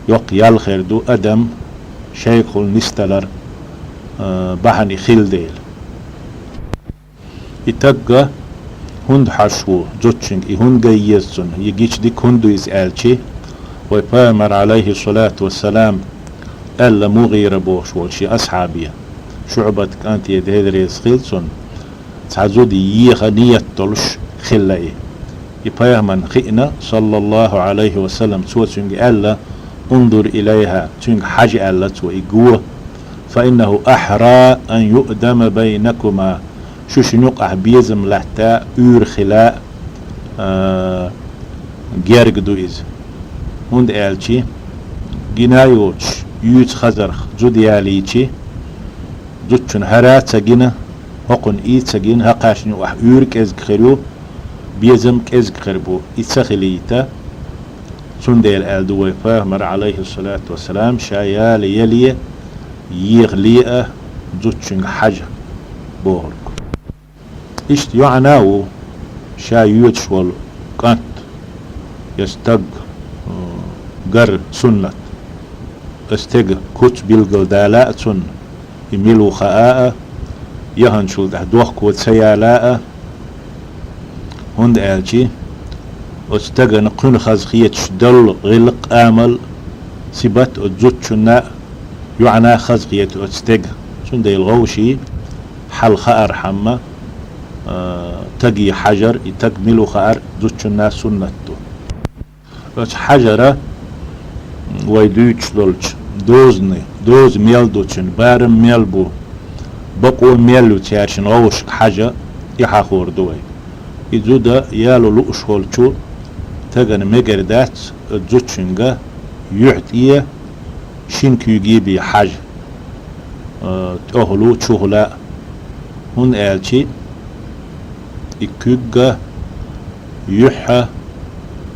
йоккха ял хир ду адам шайгахула нисдалар, а, бахьана и хилла дела. И тагга хӀунда хьожуш ву зудчуьнга, и хӀунда гай еза цунна, и гича дика хӀунда ду иза аьлчи, вай Пайхамар, Ӏалайхиссалату вассалам, аьлла МугӀира бохуш волу шен асхьабе, ШуӀбат кӀанте, Дела реза хила цунна, цхьа зуда еха ниет долуш хилла и. И Пайхамарна хиъна, саллаллаху Ӏалайхи ва саллам, цо цуьнга аьлла: «Унзур илайха», цуьнга хьажа аьлла цо, и го, «фа иннаху ахьра ан юъдама байнакума», шу шуна юкъахь безам латта уьйр хила, а, герга ду иза. ХӀунда аьлчи, гина йоцуш, юьйцу хазарх зуда ялийчи, зудчун хӀара а ца гина, хӀокхун и ца гина, хӀокхаьшна юкъахь уьйр кӀезиг хир ю, безам кӀезиг хир бу, и ца хилийта. Цундела аьлла ду вай Пайхамар, Ӏалайхиссалату вассалам, ша яла яле, еха ле а зудчуьнга хьажа бохург. Иштта йоӀана а ву ша йоьдуш волу кӀант, я стаг, э, гар суннат. Оцу стеган куц билгалдала а цунна, и мила ву хаа а, яханчул тӀаьхьа дохко ца яла а, хӀунда аьлчи оцу стагана кхуьнан хаза хеташ долу гӀиллакх, амал, сибат оцу зудчунна а, йоӀана а хаза хета оцу стеган. Цундела гӀовший хьал хаархьама, а, стаге хьажар, и стаг мила ву хаар зудчунна а суннат ду. Оцу хьажара вай дуьйцуш долчу дозанна, доза мел ду цуьнан, барам мел бу, бакъо мел ю цаьршинна гӀовшашка хьажа, и хьахор ду вай. И зуда яло лууш волчу стагана мегар дац оцу зудчуьнга юьхь тӀе шина куьйге бен хьажа, а, тӀехула, чухула а. ХӀунда аьлчи и куьг а, юьхь а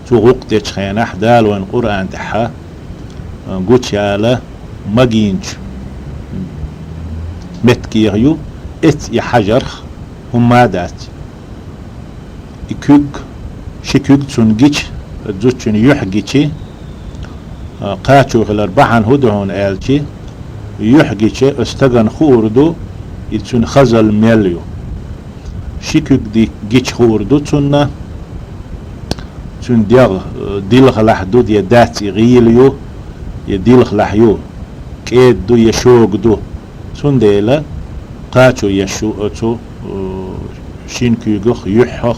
цо гӀуллакх дечу хенахь Дала вайна Къуръан тӀехь, а, гучуяла магийначу меттигех ю, эцца и хьажарх хӀумма а дац. И куьг, ши куьг цунна гича, зудчун юьхь гичи, а, кхачо хилар бахьана хӀун ду хьуна аьлчи, юьхь гича оцу стагана хуур ду, и цуьнан хазалла мел ю. Ши куьг ди-, гича хуур ду цунна, цуьнан дегӀ, э, дилхалахь ду, я дац и гӀийла ю, я дилхалахь ю, кӀеда ду, я шога ду. Цундела кхачо еш ю оцу, э, шина куьйгах, юьхьах,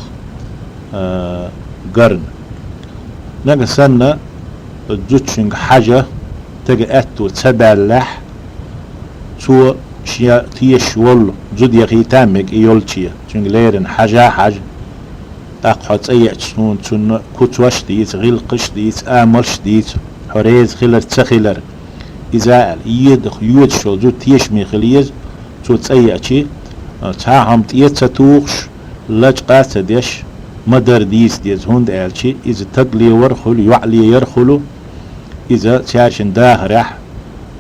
э, гарна. Нагахь санна зудчуьнга хьажа стеган аьтто ца баьллехь, цо шен тешаш волу зуда яхийта а мега и йолче, цуьнга леррина хьажа а хьажа. ТӀаккха хьо цӀа еача, суна цунна куцаш а дийца, гӀиллакхаш а дийца, амалш а дийца, хьо реза хилар, ца хилар. Иза а аьлла, йоьдуш йолу зуда тешаме хила еза, цо цӀа еачи, цхьа а хӀума тӀе а ца тухуш, лачкъа а ца деш, ма-дарра дийца деза, хӀунда аьлчи иза стаг левар а хуьлу, йоӀ леяр а хуьлу, иза цаьршиннан дахарехь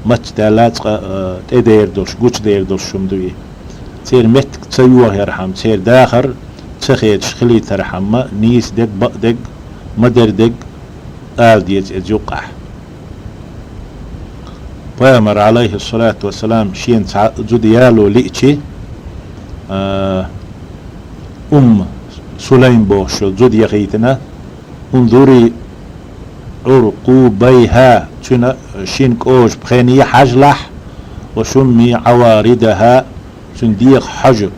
мацдаьлла цкъа, а, тӀедер долуш, гучудер долуш хӀума ду и. Церан меттиг ца йохаярхьама, церан дахар ца хеташ хилийтархьама, нийса дерг, бакъ дерг, ма-дарра дерг ала деза иза юккъехь. Пайхамар, Ӏалайхиссалату вассалам, шена цхьа зуда яло лиъчи, а, Умма Сулайм бохуш йолу зуда яхийтина, «Унзури Ӏуркъубайха», цуьнан шина кӀожа пхене хьажалахь, «ва шумми Ӏаваридаха», цуьнан дегӀан хьожа,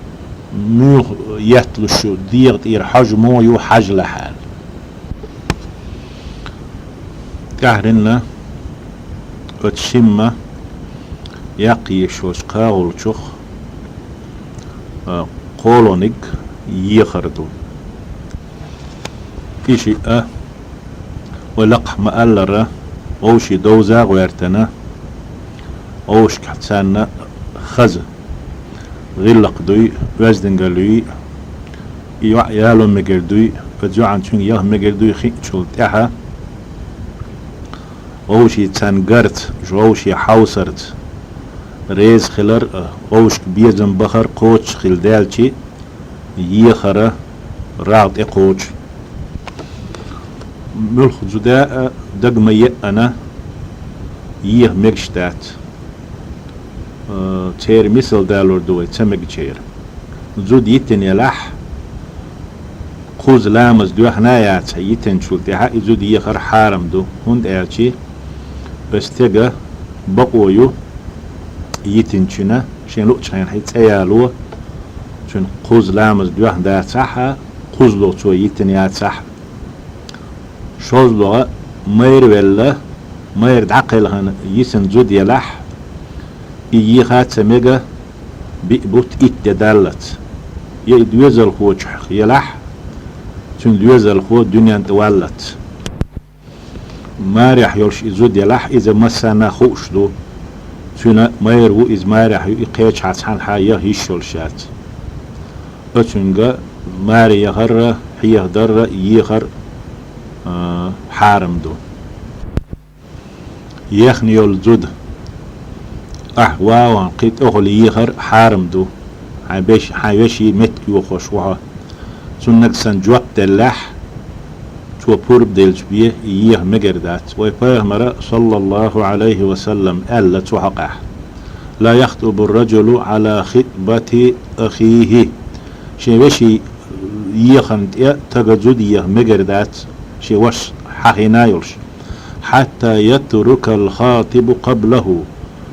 муьлха етталуш ю, дегӀан тӀера хьожа муха ю, хьажалахь аьлла. ТӀаьхьаренна оцу шимма яккха езаш йолчу кхагӀулчух, а, кхолониг ехар ду. И шиъ а, вай лакхахь ма-аллара, Вовшийн довза а гӀертана, вовшашка царна хаза гӀиллакх дуй, оьздангалла юй, и йоӀ яло мегар дуй, оцу йоӀана цуьнга яха мегар дуй хиъначул тӀаьхьа, вовшийн царна гарца, вовшийн хьовсарца реза хилар а, вовшашка безам бахар кхочуш хилла даьлча, ехар а рагӀ тӀекхочу. Муьлхха зуда а дага ма еана, еха мегаш дац. Э, церан мисал далор ду вай ца мегачеран. Зуда йитина елахь, кхузза ламаз доьхна а яцахь, йитинчул тӀаьхьа и зуда ехар хьарам ду, хӀунда аьлча и стеган бакъо ю йитинчуьнан, шен луъучу хенахь и цӀе яло, цуьнан кхузза ламаз доьхна дацахь а, кхузло цо йитина яцахь а. ШозлагӀа, майра велла, майра дӀакхелхина йисина зуда елахь, и еха а ца мега, биъ бутт, итт де даллалц. Я и доьзалхочух елахь, цуьнан доьзалхо дуьнен тӀе валлалц. Марехь йолуш и зуда елахь, иза массарна а хууш ду. Цуьнан майра ву иза, марехь ю, и кхечахьа цхьанхьа яха йиш йолуш яц. Оцуьнга маре яхар а, хьеха дар а, ехар а, а, хьарам ду. Ехна йолу зуда ахь вахана кхин тӀехула ехар а хьарам ду, хьайн беш-, хьайн вешин меттиг йохош ву хьо. Цунна нагахь санна жоп деллехь, цо пурба делча бен и еха мегар дац. Вай пайхамара, саллаллаху Ӏалайхи ва саллам, аьлла цу хьокъехь: «Ла яхтубу ар-раджулу Ӏала хитбати ахихи». Шен вешин ехана тӀе стага зуда еха мегар дац, шен вашас хьахийна йолуш. «Хьатта ятрукал хатибу къаблаху».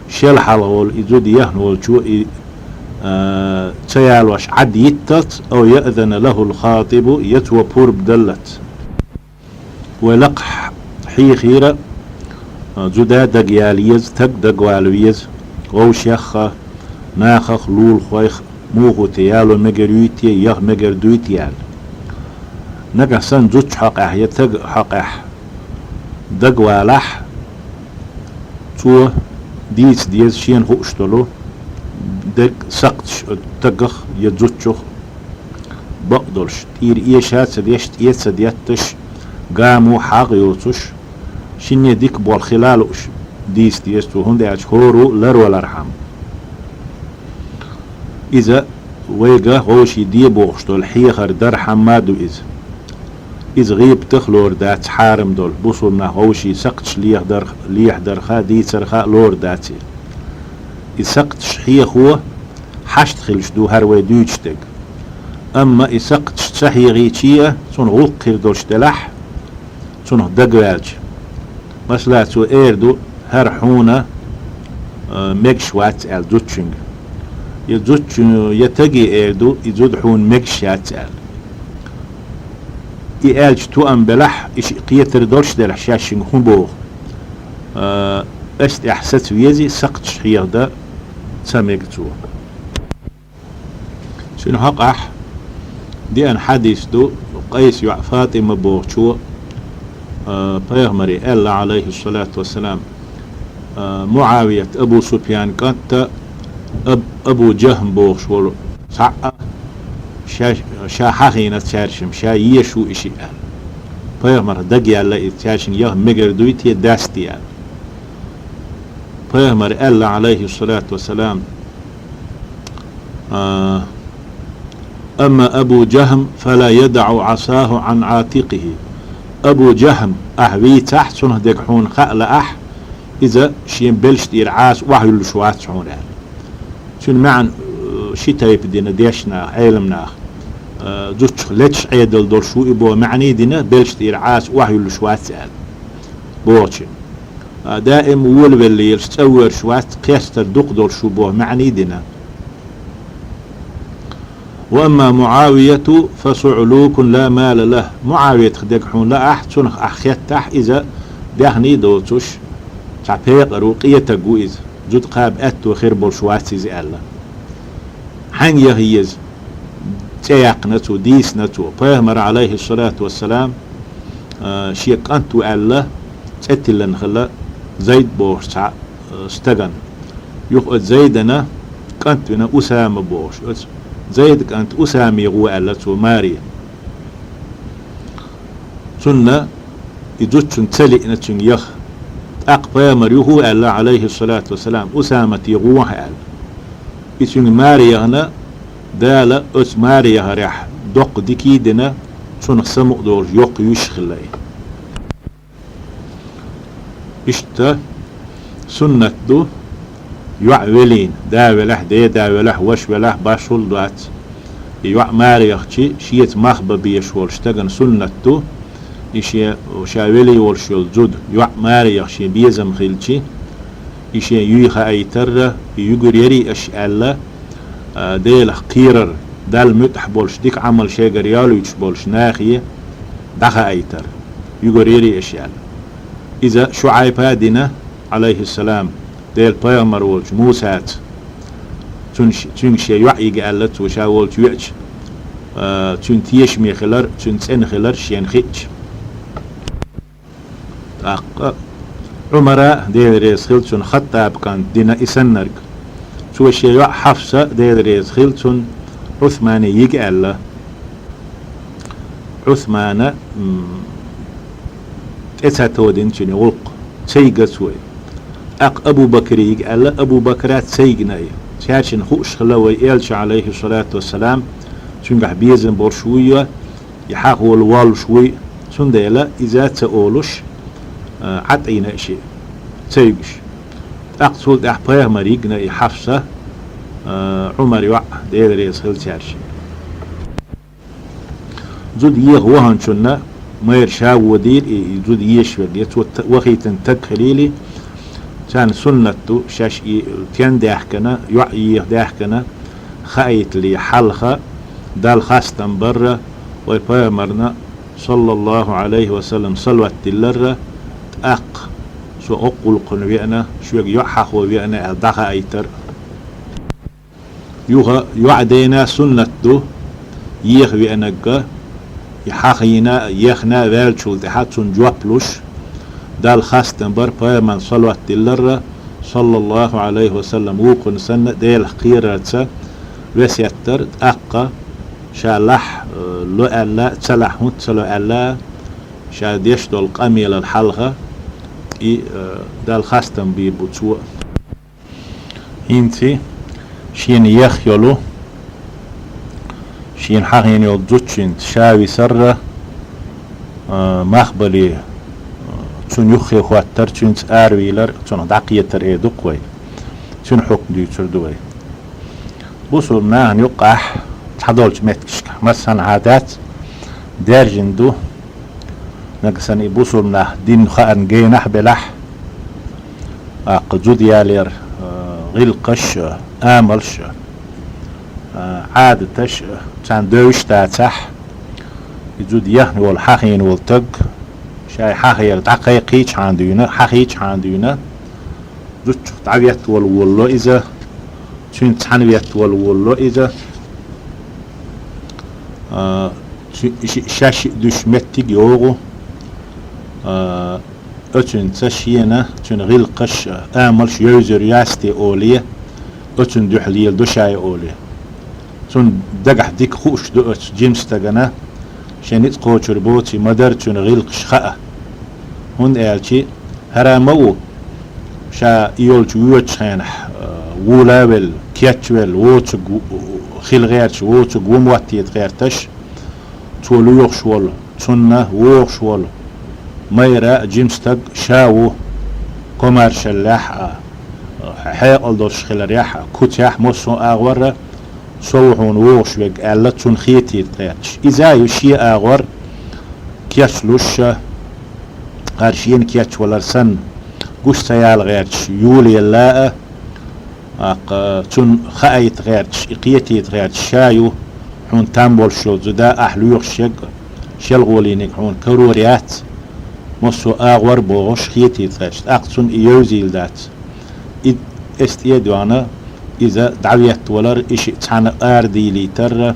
Шел хьалха волу и зуда ехна волчо и, а, ца ялош Ӏад йитталц, «ав яъзана лахул хатибу», я цо пурба даллалц. Вай лакхахь хьехира, а, зуда дагаяла еза, стаг дагавала веза, вовшех а, нахах а, лулахойх а муха ву те, яло мегар юй те, яха мегар дуй те аьлла. Нагахь санна зудчу хьокъехь я стага хьокъехь дагавалахь, цо дийца деза шена хууш долу дерг, сакхташ стагах я зудчух бакъдолуш, тӀера эша а ца деш, тӀе а ца детташ, гамо хьагӀ йоцуш, шинне дика болх хила а лууш, дийца деза цо, хӀунда аьлча хӀора ву ларвалархьама. Иза вайга вовшийн де бохуш долу хьехар дархьама а ду иза. Иза гӀийбатах а лор дац, хьарам долу, бусулба нах вовшийн сакхташ лехадарх-, лехадарха а, дийцарха а лор дац и. И сакхташ хьехо хьашт хилча ду хӀара вай дуьйцуш дерг. Амма и сакхташ ца хьехийча а, цунна гӀуллакх хир долуш делахь, цунах дагаваьлча. Масала, цо эр ду: «ХӀара хьуна, а, мегаш вац», — аьлла зудчуьнга. Я зудчуьнга, я стаге эр ду: «И зуда хьуна мегаш яц», — аьлла. И аьлча тоам белахь, и шиъ кхетар долуш делахь, шаьш шуьнга хӀун боху, а, ас тӀехь саца вези, сакхташ хьехадан ца мега цо. Цуьнан хьокъехь деана хьадис ду, Къайсан йоӀ ФатӀима бохучо, а, пайхамаре аьлла, Ӏалайхиссалату вассалам, а, МуӀавият, Абу Суфьян кӀанта, Аб-, Абу Джахм бохуш волу цхьаъ а, ша, ша хьахийна цаьршимма, ша еш ву и шиъ аьлла. Пайхамарх дагаяьлла иза, цаьршинга яха мегар дуй те, дац те аьлла. Пайхамар аьлла, Ӏалайхиссалату вассалам, а, «Амма Абу Джахм, фала ядаӀу Ӏасаху Ӏан Ӏатикихи». Абу Джахм ахь вийцахь, цунах дерг хьуна хаа лаахь, иза шен белш тӀера Ӏаса охьаюллуш вац хьуна аьлла. Цуьнан маьӀна, э, ши тайпа дина дешнах, Ӏеламнаха, э, зудчух леташ Ӏедал долуш ву и боху маьӀний дина, белш тӀера Ӏаса охьаюллуш вац аьлла. Бохучун. А, даим волавелла елаш, цӀа воьрзуш вац, кхестар дукха долуш ву боху маьӀний дина. «Ва амма МуӀавияту фа суӀлукун ла мала лаху». МуӀавиятах дерг хьуна лаахь, цунах ахь хеттахь, иза даьхний доцуш, цхьа пекъар ву, къетаг ву иза, зуда кхаба аьтто хир болуш вац иза аьлла. Хьаьнга яха еза? ЦӀе яьккхина цо, дийцина цо. Пайхамар, Ӏалайхиссалату вассалам, а, шен кӀант ву аьлла, цӀе тиллина хилла Зайд бохуш цхьа, э, стагана. Юха оцу Зайдана кӀант вина Усама бохуш. Оцу Зайда кӀант Усаме гӀо аьлла цо маре. Цунна и зудчунна ца лиъна цуьнга яха. ТӀаккха пайхамар юха аьлла, Ӏалайхиссалату вассалам, Усамате гӀо хьан аьлла. И цуьнга маре яхана, Дала оцу маре яхарехь доккха дика а дина, цунах самукъа долуш йоккха йиш хилла и. Иштта суннат ду, йоӀ велийна, да велахь, деда велахь, ваша велахь, башхалла дац. И йоӀ маре яхчи, шеца мах бан безаш волу стагана суннат ду, и шен, ша велий волуш йолу зуда, йоӀ маре яха шен безам хилчи, и шен юй хаийтарра, и югур ярий аша аьлла, а, Делах кхерар, Далла муьтӀахь болуш, дика Ӏамал шайгара йолуьйтуш болуш нахе дӀахаийтар, югур ярий аша аьлла. Иза ШуӀайпа а дина, Ӏалайхиссалам, Делан пайхамар волчу Мусаца. Цуьнан ш-, цуьнга шен йоӀ йига аьлла цо ша волчу веача, а, цуьнан тешаме хилар, цуьнан цӀена хилар шена хиъча. ТӀаккха Ӏумара, Дела реза хила цунна, Хаттаба кӀант дина и саннарг. Цо шен йоӀ Хьафса, Дела реза хила цунна, Ӏусмане йига аьлла. Ӏусмана, м, тӀе ца тодина цуьнан гӀуллакх, ца йигна цо и. ТӀаккха Абу Бакре йига аьлла, Абу Бакра ца йигна и. Цаьршинна хууш хилла вай элча, Ӏалайхиссалату вассалам, цуьнгахь безам болуш вуй, и хьахо волуш вуй, цундела иза ца олуш, а, Ӏад Ӏийна и шиъ, ца йигуш. ТӀаккха цул тӀаьхьа пайхамар йигна и Хьафса, а, Ӏумар йоӀ, Дела реза хила цаьршинна. Зуда еха ваханчунна майра ша водийра и, и зуда езаш верг. Я цо т-, вахийтина таг хилийла, царна суннат ду, шаьш и тен даьхкина, йоӀ еха даьхкина, хаийтале хьалха, Далла хастам барра, вай пайхамарна, саллаллаху Ӏалайхи ва саллам, салават дилларра, тӀаккха со оккха гӀуллакхана веана, шуьга йоӀ хьахо веана аьлла дӀахаийтар. Юха йоӀ дайна суннат ду, еха веанарг, и хьахийна, ехна ваьллачул тӀаьхьа цунна жоп луш, Далла хастам бар, пайхамарна салават дилларра, саллаллаху Ӏалайхи ва саллам, вукхунна санна, Делах кхерарца весет дар, тӀаккха ша лахь, э, ло аьлла, ца лахь хӀунда ца ло аьлла, ша деш долу къамелал хьалха, и, э, Далла хастам бийр бу цо. ХӀинца шена еха йолу, шена хьахийна йолу зудчуьнца ша висарра, а, мах бале, а, цунна юххе хӀоттар, цуьнца аравийлар, цунах дӀакхетар эр ду-кх вай. Цуьнан хьукм дуьйцур ду вай. Бусулба нахана юккъехь цхьадолчу меттигашкахь массанхьа а дац, даьржина ду, нагахь санна и бусулба нах дин хаарна генахь а белахь, тӀаккха зуда ялор, а, гӀиллакхаш а, амалш а, а, Ӏадаташ а, царна девзаш дацахь, и зуда яхна волу, хьахийна волу таг, шай хьахаяр дӀакхайкхийчхьана дуьйна, хьахийчхьана дуьйна, зудчух дӀаветта волу волало иза, цуьнца цхьаьна ветта волу волало иза, а, цу-, ши-, шаьш дуьсуш меттиг йогӀу, а, оцуьнца шена, цуьнан гӀиллакхаш, амалш евзар яц те олий, оцунна дуьхьа леладо шай олий. Цунна дагахь дика хууш ду оцу жима стагана, шен ницкъ кхочур боций ма-дарра цуьнан гӀиллакхаш хаа. ХӀунда аьлча хӀара ма ву, ша и йолчу воьдучу хенахь, а, вула а велла, кечвелла, воцург ву-, хила гӀерташ, воцург ву моттийта гӀерташ, цо лоьхуш волу, цунна вогӀуш волу майра а жима стаг ша ву, комаьршаллехь а, хьекъал долуш хиларехь а, куцехь а, массо а агӀорра со ву хьуна вогӀуш верг аьлла, цунна хетийта гӀерташ. Иза а ю шен агӀор кечлуш а, хӀара шена кечвалар санна, гуш ца яла гӀерташ, юлаелла а, тӀаккха цунна хаийта гӀерташ, и кхетийта гӀерташ ша ю, хьуна там болуш йолу зуда, ахь лоьхуш ерг а, шелгӀолийниг хьуна карор яц, массо а агӀор а бохуш, хетийта гӀерташ, тӀаккха цунна и евзийла дац. И эс тӀе а доьгӀна, иза дӀаветта валар, и шиъ цхьаьна арадийлийтар,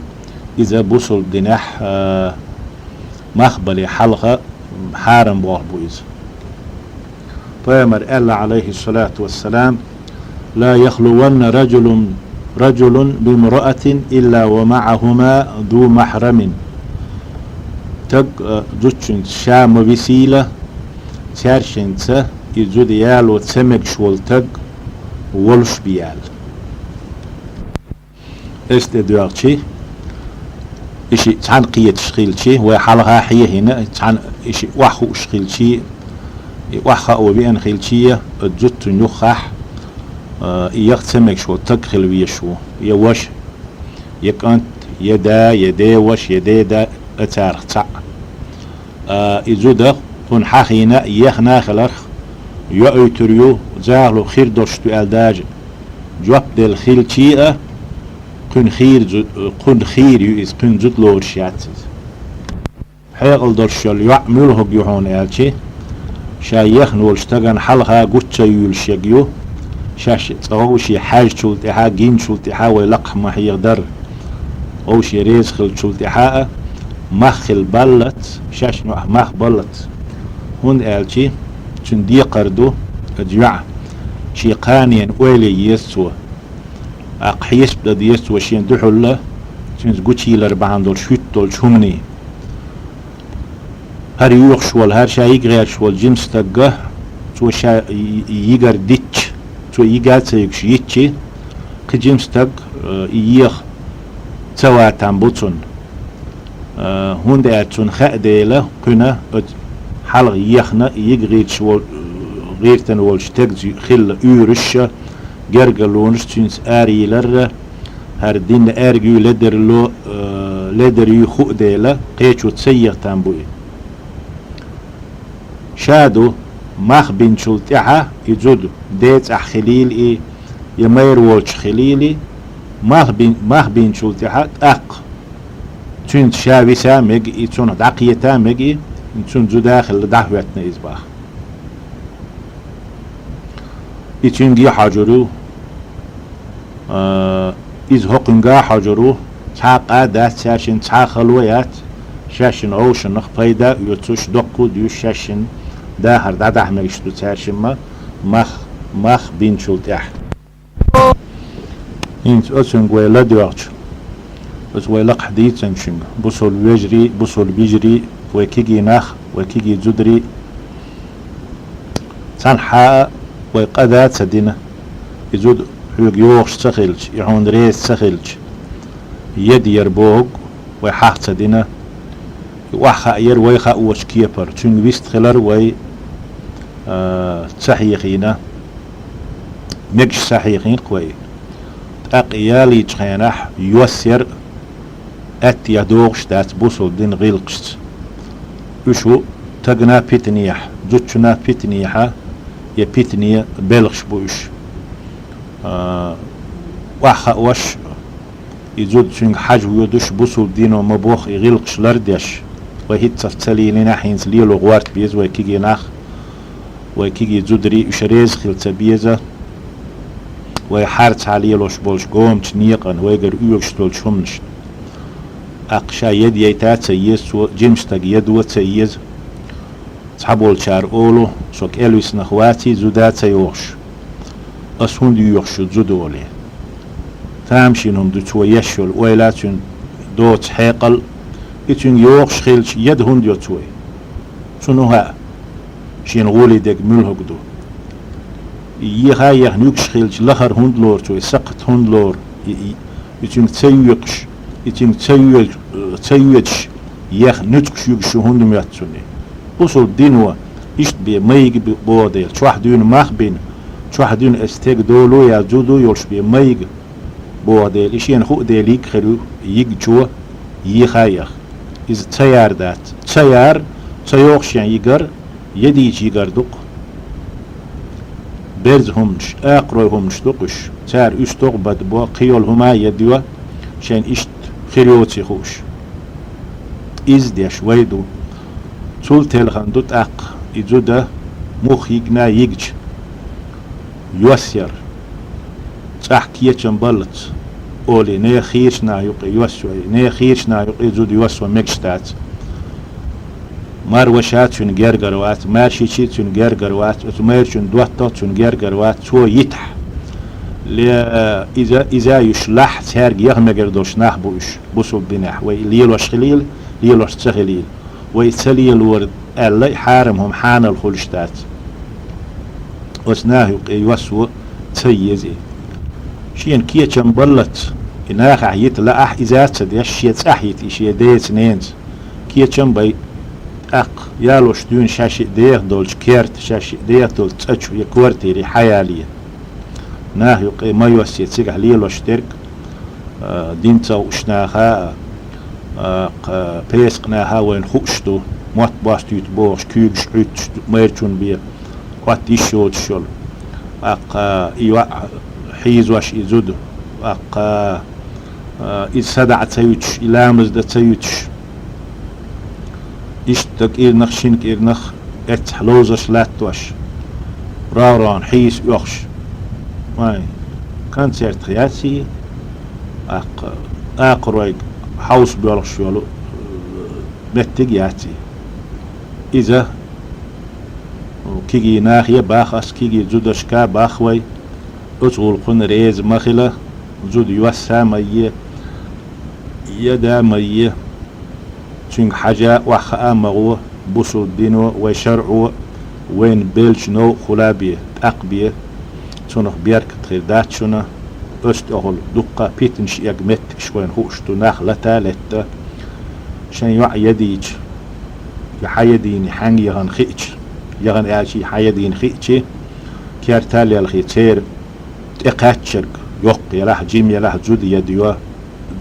иза бусулба динехь, а, мах бале хьалха хьарам болх бу иза. Пайхамара аьлла, Ӏалайхи ссалату вассалам: «لا يخلون رجل، رجل بامرأة إلا ومعهما ذو محرم». Стаг, э, зудчуьнца ша ма висийла, цаьршинца и зуда яло ца мегаш волу стаг волуш бен аьлла. Эс тӀедоьгӀчи, и шиъ цхьаьна кхеташ хилчи, вай хьалха хьехийна, цхьаьна и шиъ охьахууш хилчи, и охьахаа веана хилчи, оцу зудчун юххехь, а, и яха ца мегаш волу стаг хила везаш ву, я ваша, я кӀант, я да, я деваша, я деда, а царах цхьаъ. А, и зуда кхунна хьахийна а, ехна а хиларх, йоуьйтур ю, захало хир долуш ду аьлла даже жоп делла хилчи а, кхуьнан хийра зу-, кхунна хийра ю иза, кхуьнан зуда лоруш яц иза. Хьекъал долуш йолу йоӀ муьлхарг ю хьуна аьлчи, ша ехна волчу стагана хьалха гуча ца юьйлуш ерг ю, шаьш цкъа вовшийн хьаьжчул тӀаьхьа, гиначул тӀаьхьа вай лакхахь ма хьеха дара. Вовшийн реза хиллачул тӀаьхьа а мах хила баллалц, шаьш нохь мах баллалц. ХӀунда аьлчи, цуьнан декхар ду, оцу йоӀа, шен кханенан ойла ян еза цо. ТӀаккха хьесап дан деза цо шена дуьхьал, цуьнца гучуйиллар бахьана долуш хӀуьтту долчу хӀуманийн. ХӀара йоьхуш волу, хӀара ша йига гӀерташ волу жима стаг, цо ша и-, и-, йигар дитча, цо йига а ца йигуш йитчи, кхин жима стаг, э, и еха ца ван там бу цунна. Э, хӀунда аьлча цунна хаьа дела, кхуьнан оцу хьалха ехна, йига гӀирташ вол-, гӀиртина волчу стегца хилла уьйраш а, гергарлонаш а, цуьнца арайиллар а, хӀара динна аьрга юй, ледар ло-, э, ледар юй хуу дела, кхечо ца еха там бу и. Ша ду, мах бинчул тӀаьхьа и зуда ден цӀахь хилийла и, я майра волчу хилийла и, мах бин-, мах бинчул тӀаьхьа тӀаккха цуьнца ша виса а мега и, цунах дӀакхета а мега и, цуьнан зуда а хилла дӀахӀоьттина иза боху. И цуьнга а хьожур ю, а, иза хӀокхуьнга а хьожур ву, цхьа а къа а дац цаьршинна, цхьа а хало а яц, шаьшшинна вовшанах пайда а оьцуш, доккха а дуьйш, шаьшшинна дахар дӀадахьа мегаш ду цаьршимма мах, мах бинчул тӀаьхьа. ХӀинца оцуьнга вай ладоьгӀча, оцу вай лакхахь дийцинчуьнга, бусалба вежарий, бусалба йижарий, вай кегий нах, вай кегий зударий, цхьанхьа а вай къа да а ца дина, и зуда хьоьга йогӀуш ца хилча, и хьуна реза ца хилча, еда яр бохург вай хьаха ца дина, и охьахаа яр вай хаочу кепара, цуьнга вист хилар вай, а, ца хьехийна, мегаш ца хьехийна-кх вай. ТӀаккха ялийчу хенахь йос яр а, аьттехьа догӀуш дац бусалба динан гӀиллакхашца. Уьш ву тагана питанехьа, зудчунна питанехьа, я питане белхаш бу уьш. А, охьахаош, и зуда цуьнга хьажа воьдуш, бусалба дино ма-бохху и гӀиллакхаш лардеш, вай хӀинццалц ца лелийнехь, хӀинца лело гӀорта беза вай кегий нах. Вай кегий зударий уьш реза хила ца беза, вай хьарцахьа лелош болчу гомачу некъана, вайгара оьгуш долчу хӀуманашна. ТӀаккха ша еда яйта а ца еза цо, жима стаг едо а ца еза. Цхьаболчара олу, со кӀелвиснах ваций, зуда а ца йогӀуш. Ас хӀунда йоьхуш ю зуда олий? Тамашийна хӀума ду цо еш йолу ойла а, цуьнан доцу хьекъал а, и цуьнга йогӀуш хилча, еда хӀунда йо цо и? Цунна хӀун хаьа, шена гӀоле дерг муьлхарг ду? И еха а ехна юьгуш хилча, лахара хӀунда лору цо и, сакхат хӀунда лору и, и, и цуьнга ца йоькхуш, и цуьнга ца йоьдуш, ца йоьдуш, еха нуьцкъаш юьгуш ю хӀунда моьтту цунна и? Бусалба дино иштта бен майига бу-, боху дела, чохь дуьйна мах бина, чохь дуьйна аса стеган доло а яц, зудо а йолуш бен майига боху дела, и шена хуу дела йига хир ю, йигчо еха а еха. Иза ца яр дац. Ца яр, ца йогӀу шен йигар, едийча йигар ду-кх. Берза хӀуманаш, акхарой хӀуманаш ду-кх уьш. Цара уьстагӀ а бадбо, кхин йолу хӀума а едайо, шайна иштта хир йоций хууш. Иза деш вай ду. Цул телхина ду тӀаккха и зуда муха йигна а йигча, йос яр. ЦӀахь кечам баллалц олий, нехан хийрачу наха юкъе йос йой, нехан хийрачу наха юкъе зуда йос ван мегаш дац. Марваша цуьнан гергара вац, маьршичи цуьнан гергара вац, оцу майрачун доттагӀа цуьнан гергара вац, цо йитахь. Ле, иза, иза юш лахь, цаьрга яха мегар долуш нах бу уьш, бусулба динехь, вай лелош хилийла, лелош ца хилийла. Вай ца лелора аьлла, и хьарам хӀума хьанал хуьлуш дац. Оцу нахе юкъе йоссо ца еза и. Шена кечам баллалц, и нахехь йита лаахь, иза а ца деш, шен цӀахь йита и шен деца-ненаца. Кечам бай, тӀаккха ялош дуьйна шаьшшиъ деха долчу керта, шаьшшиъ деха долчу цӀа чу я квартире хьаялае. Нахе юкъе ма йоссе цигахь лелош дерг, а, дин ца хууш наха а, а, кха, песакъ наха а вайна хууш ду, мотт бостуьйту бохуш, куьйгаш Ӏуьттуш ду, майрачун бен, Ӏотта йиш йоцуш йолу. ТӀаккха и йоӀ хьийзош и зуда, тӀаккха, а, иза садаӀа ца юьтуш, и ламаз дан ца юьтуш. Иштта кӀирнах, шина кӀирнах эццахь ловзарш латтош, рогӀ-рогӀана хьийса оьхуш. Вай, концертах яц и, тӀаккха акхаройга хьовса боьлхуш йолу, э, меттиг яц и. Иза кегий нахе а боху ас, кегий зудашка а боху вай, оцу гӀуллакхана реза ма хила, зуда йосса а ма е, яда а ма е, цуьнга хьажа а, охьахаа а ма гӀо, бусулба дино, вай шарӀо вайна беллачу новкъахула бен, тӀаккха бен, цунах беркат хир дац шуна, оцу тӀехула дуккха а питанаш эгна меттигаш вайна хууш ду, нах лата а летта, шайн йоӀ ядийча, я хьан ядийна хьаьнга яхана хиъча, яхана аьлча, и хьан ядийна хиъча, керта а лелхий, церан тӀекхаьчнарг, йоккха елахь, жима елахь, зуда ядайо,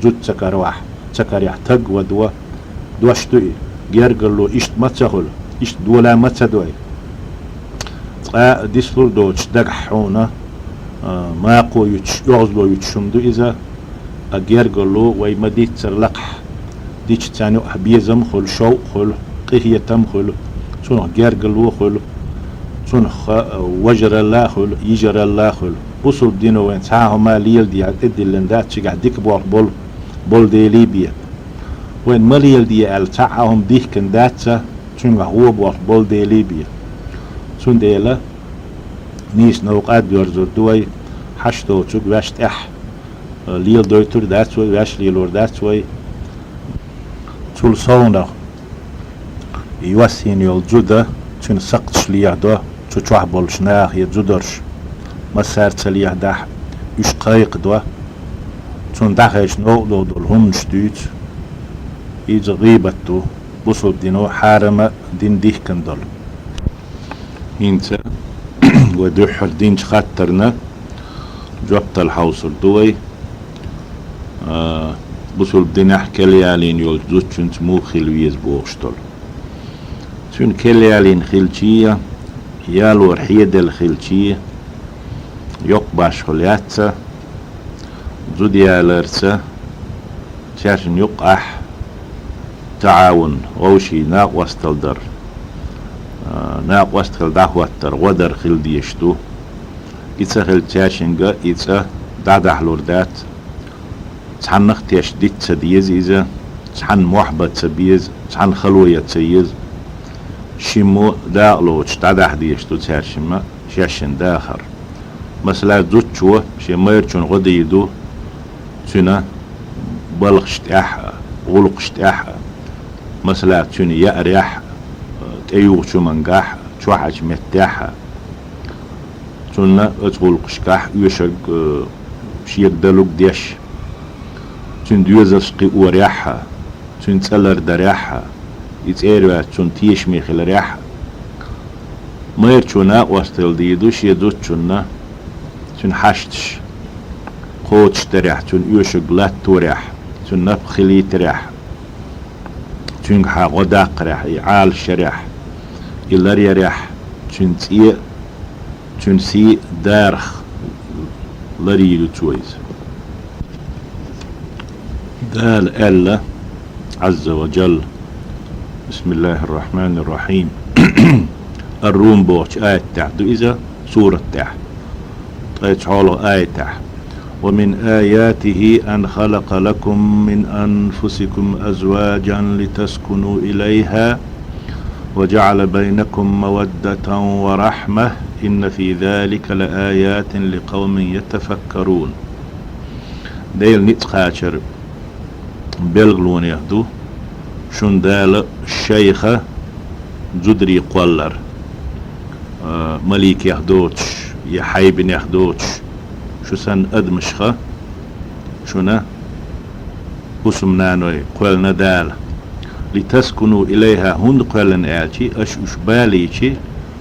зуда ца каравахь, ца карехь, таг вадо, дош ду и, гергарло иштта ма ца хуьлу, иштта дола ма ца дой. Цкъа а дицлур доцуш дагахь хьуна, а, макхо юьтуш, оьгӀазло юьтуш хӀума ду иза, а гергарло вай ма-дийццара лакхахь дича, царна юкъахь безам а хуьлу, шовкъ а хуьлу, къинхетам а хуьлу, цунах гергарло а хуьлу, цунах, а, важаралла а хуьлу, йижаралла а хуьлу. Бусулба дино вайна цхьа а хӀума леладе аьлла тӀедиллина дац, цигахь дика болх болу, болу делий бен. Вайна ма леладе аьлла цхьа а хӀума дихкина дац, цуьнгахь вон болх болу делий бен. Цундела нийса новкъа а доьрзур ду вай, хьашт доцург ваьш тӀехь, э, леладойтур дац вай, ваьш лелор дац вай. Цул совнах, йоссийна йолу зуда, цуьнан сакхташ лехадо, цу чохь болуш наха я зударш, массара а ца лехадахь, уьш кхайкхадо, цунна дӀахайчу новкъа долу хӀуманаш дуьйцу. Иза гӀийбат ду, бусулба дино хьарам а дина дихкина долу. ХӀинца вай дуьххьара динчу хаттарна жоп дала хьовсур ду вай, а, бусулба динехь кел ялийна йолчу зудчуьнца муха хила веза бохуш долу. Цуьнан кел ялийна хилчий, ялор хьеделла хилчий, йоккха башхалла яц цо, зуда яларца, цаьршинна юккъехь таӀавун, вовшийн накъосталла дар, а, накъост хила дӀахӀоттар, гӀо дар хила дезаш ду. И ца хилча, цаьршинга и цӀа дӀадахьалур дац. Цхьаннах а теш дита ца деза иза, цхьанна мохь бан ца беза, цхьанна хало ян ца еза. Шиммо дакъа лоцуш дӀадахьа дезаш ду цаьршимма шаьшшинна дахар. Масала, зудчо шен майрачунна гӀо дийр ду, цуьнан балхаш тӀехь а, гӀуллакхаш тӀехь а, масала, цуьнан яарехь а, тӀеюхучу хӀумангахь а, чохь Ӏачу меттехь а. Цунна оцу гӀуллакхашкахь оьшург, э, шега далург деш, цуьнан доьзалш кхиорехь а, цуьнан цӀа лардарехь а, и цӀера ваьлча цунна тешаме хиларехь а. Майрачо накъосталла дийр ду шен зудчунна, цуьнан хьашташ кхочушдарехь, цуьнан оьшург латторехь, цуьнан напха хилийтарехь, цуьнгахьа гӀо даккхарехь, и Ӏалашъярехь, и ларъярехь, цуьнан цӀе а, цуьнан сий а дарах ларйийр ю цо иза. Дала аьлла, Ӏазза ва Джалла, бисмиллахӀир-рахьманир-рахьим, Ар-Рум бохучу аят тӀехь ду иза, сурат тӀехь. Ткъе цхьолгӀа аятехь: «ومن آياته أن خلق لكم من أنفسكم أزواجا لتسكنوا إليها وجعل بينكم مودة ورحمة إن في ذلك لآيات لقوم يتفكرون. Делан ницкъ кхачар белгалонех ду шун Дала шайх зударий кхоллар, а, маликех доцуш, я хьайбанех доцуш, шу санна адамашха шуна хӀусамнаной кхоьллина Дала. لتسكنوا إليها, хӀунда кхоьллина аьлча, аша уьш балийча,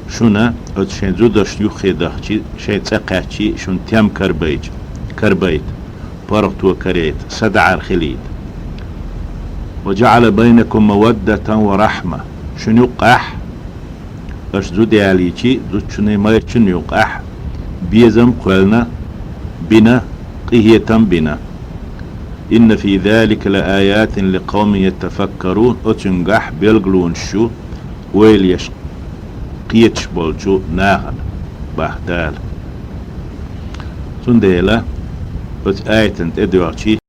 шуна оцу шайн зударшна юххе дахча, шайн цӀа кхаьчча, шуна тем карабайча, карабайта, паргӀато карайта, садаӀар хилийта. وجعل بينكم مودة ورحمة. Шуна юккъехь, аша зуда ялийча, зудчунна, майрачунна юккъехь безам кхоьллина, бина, къинхетам бина. إن في ذلك لآيات لقوم يتفكرون. Оцуьнгахь белгалонаш ю ойла еш, кхеташ болчу нахана, боху Дала. Цундела оцу аятана тӀедоьгӀчий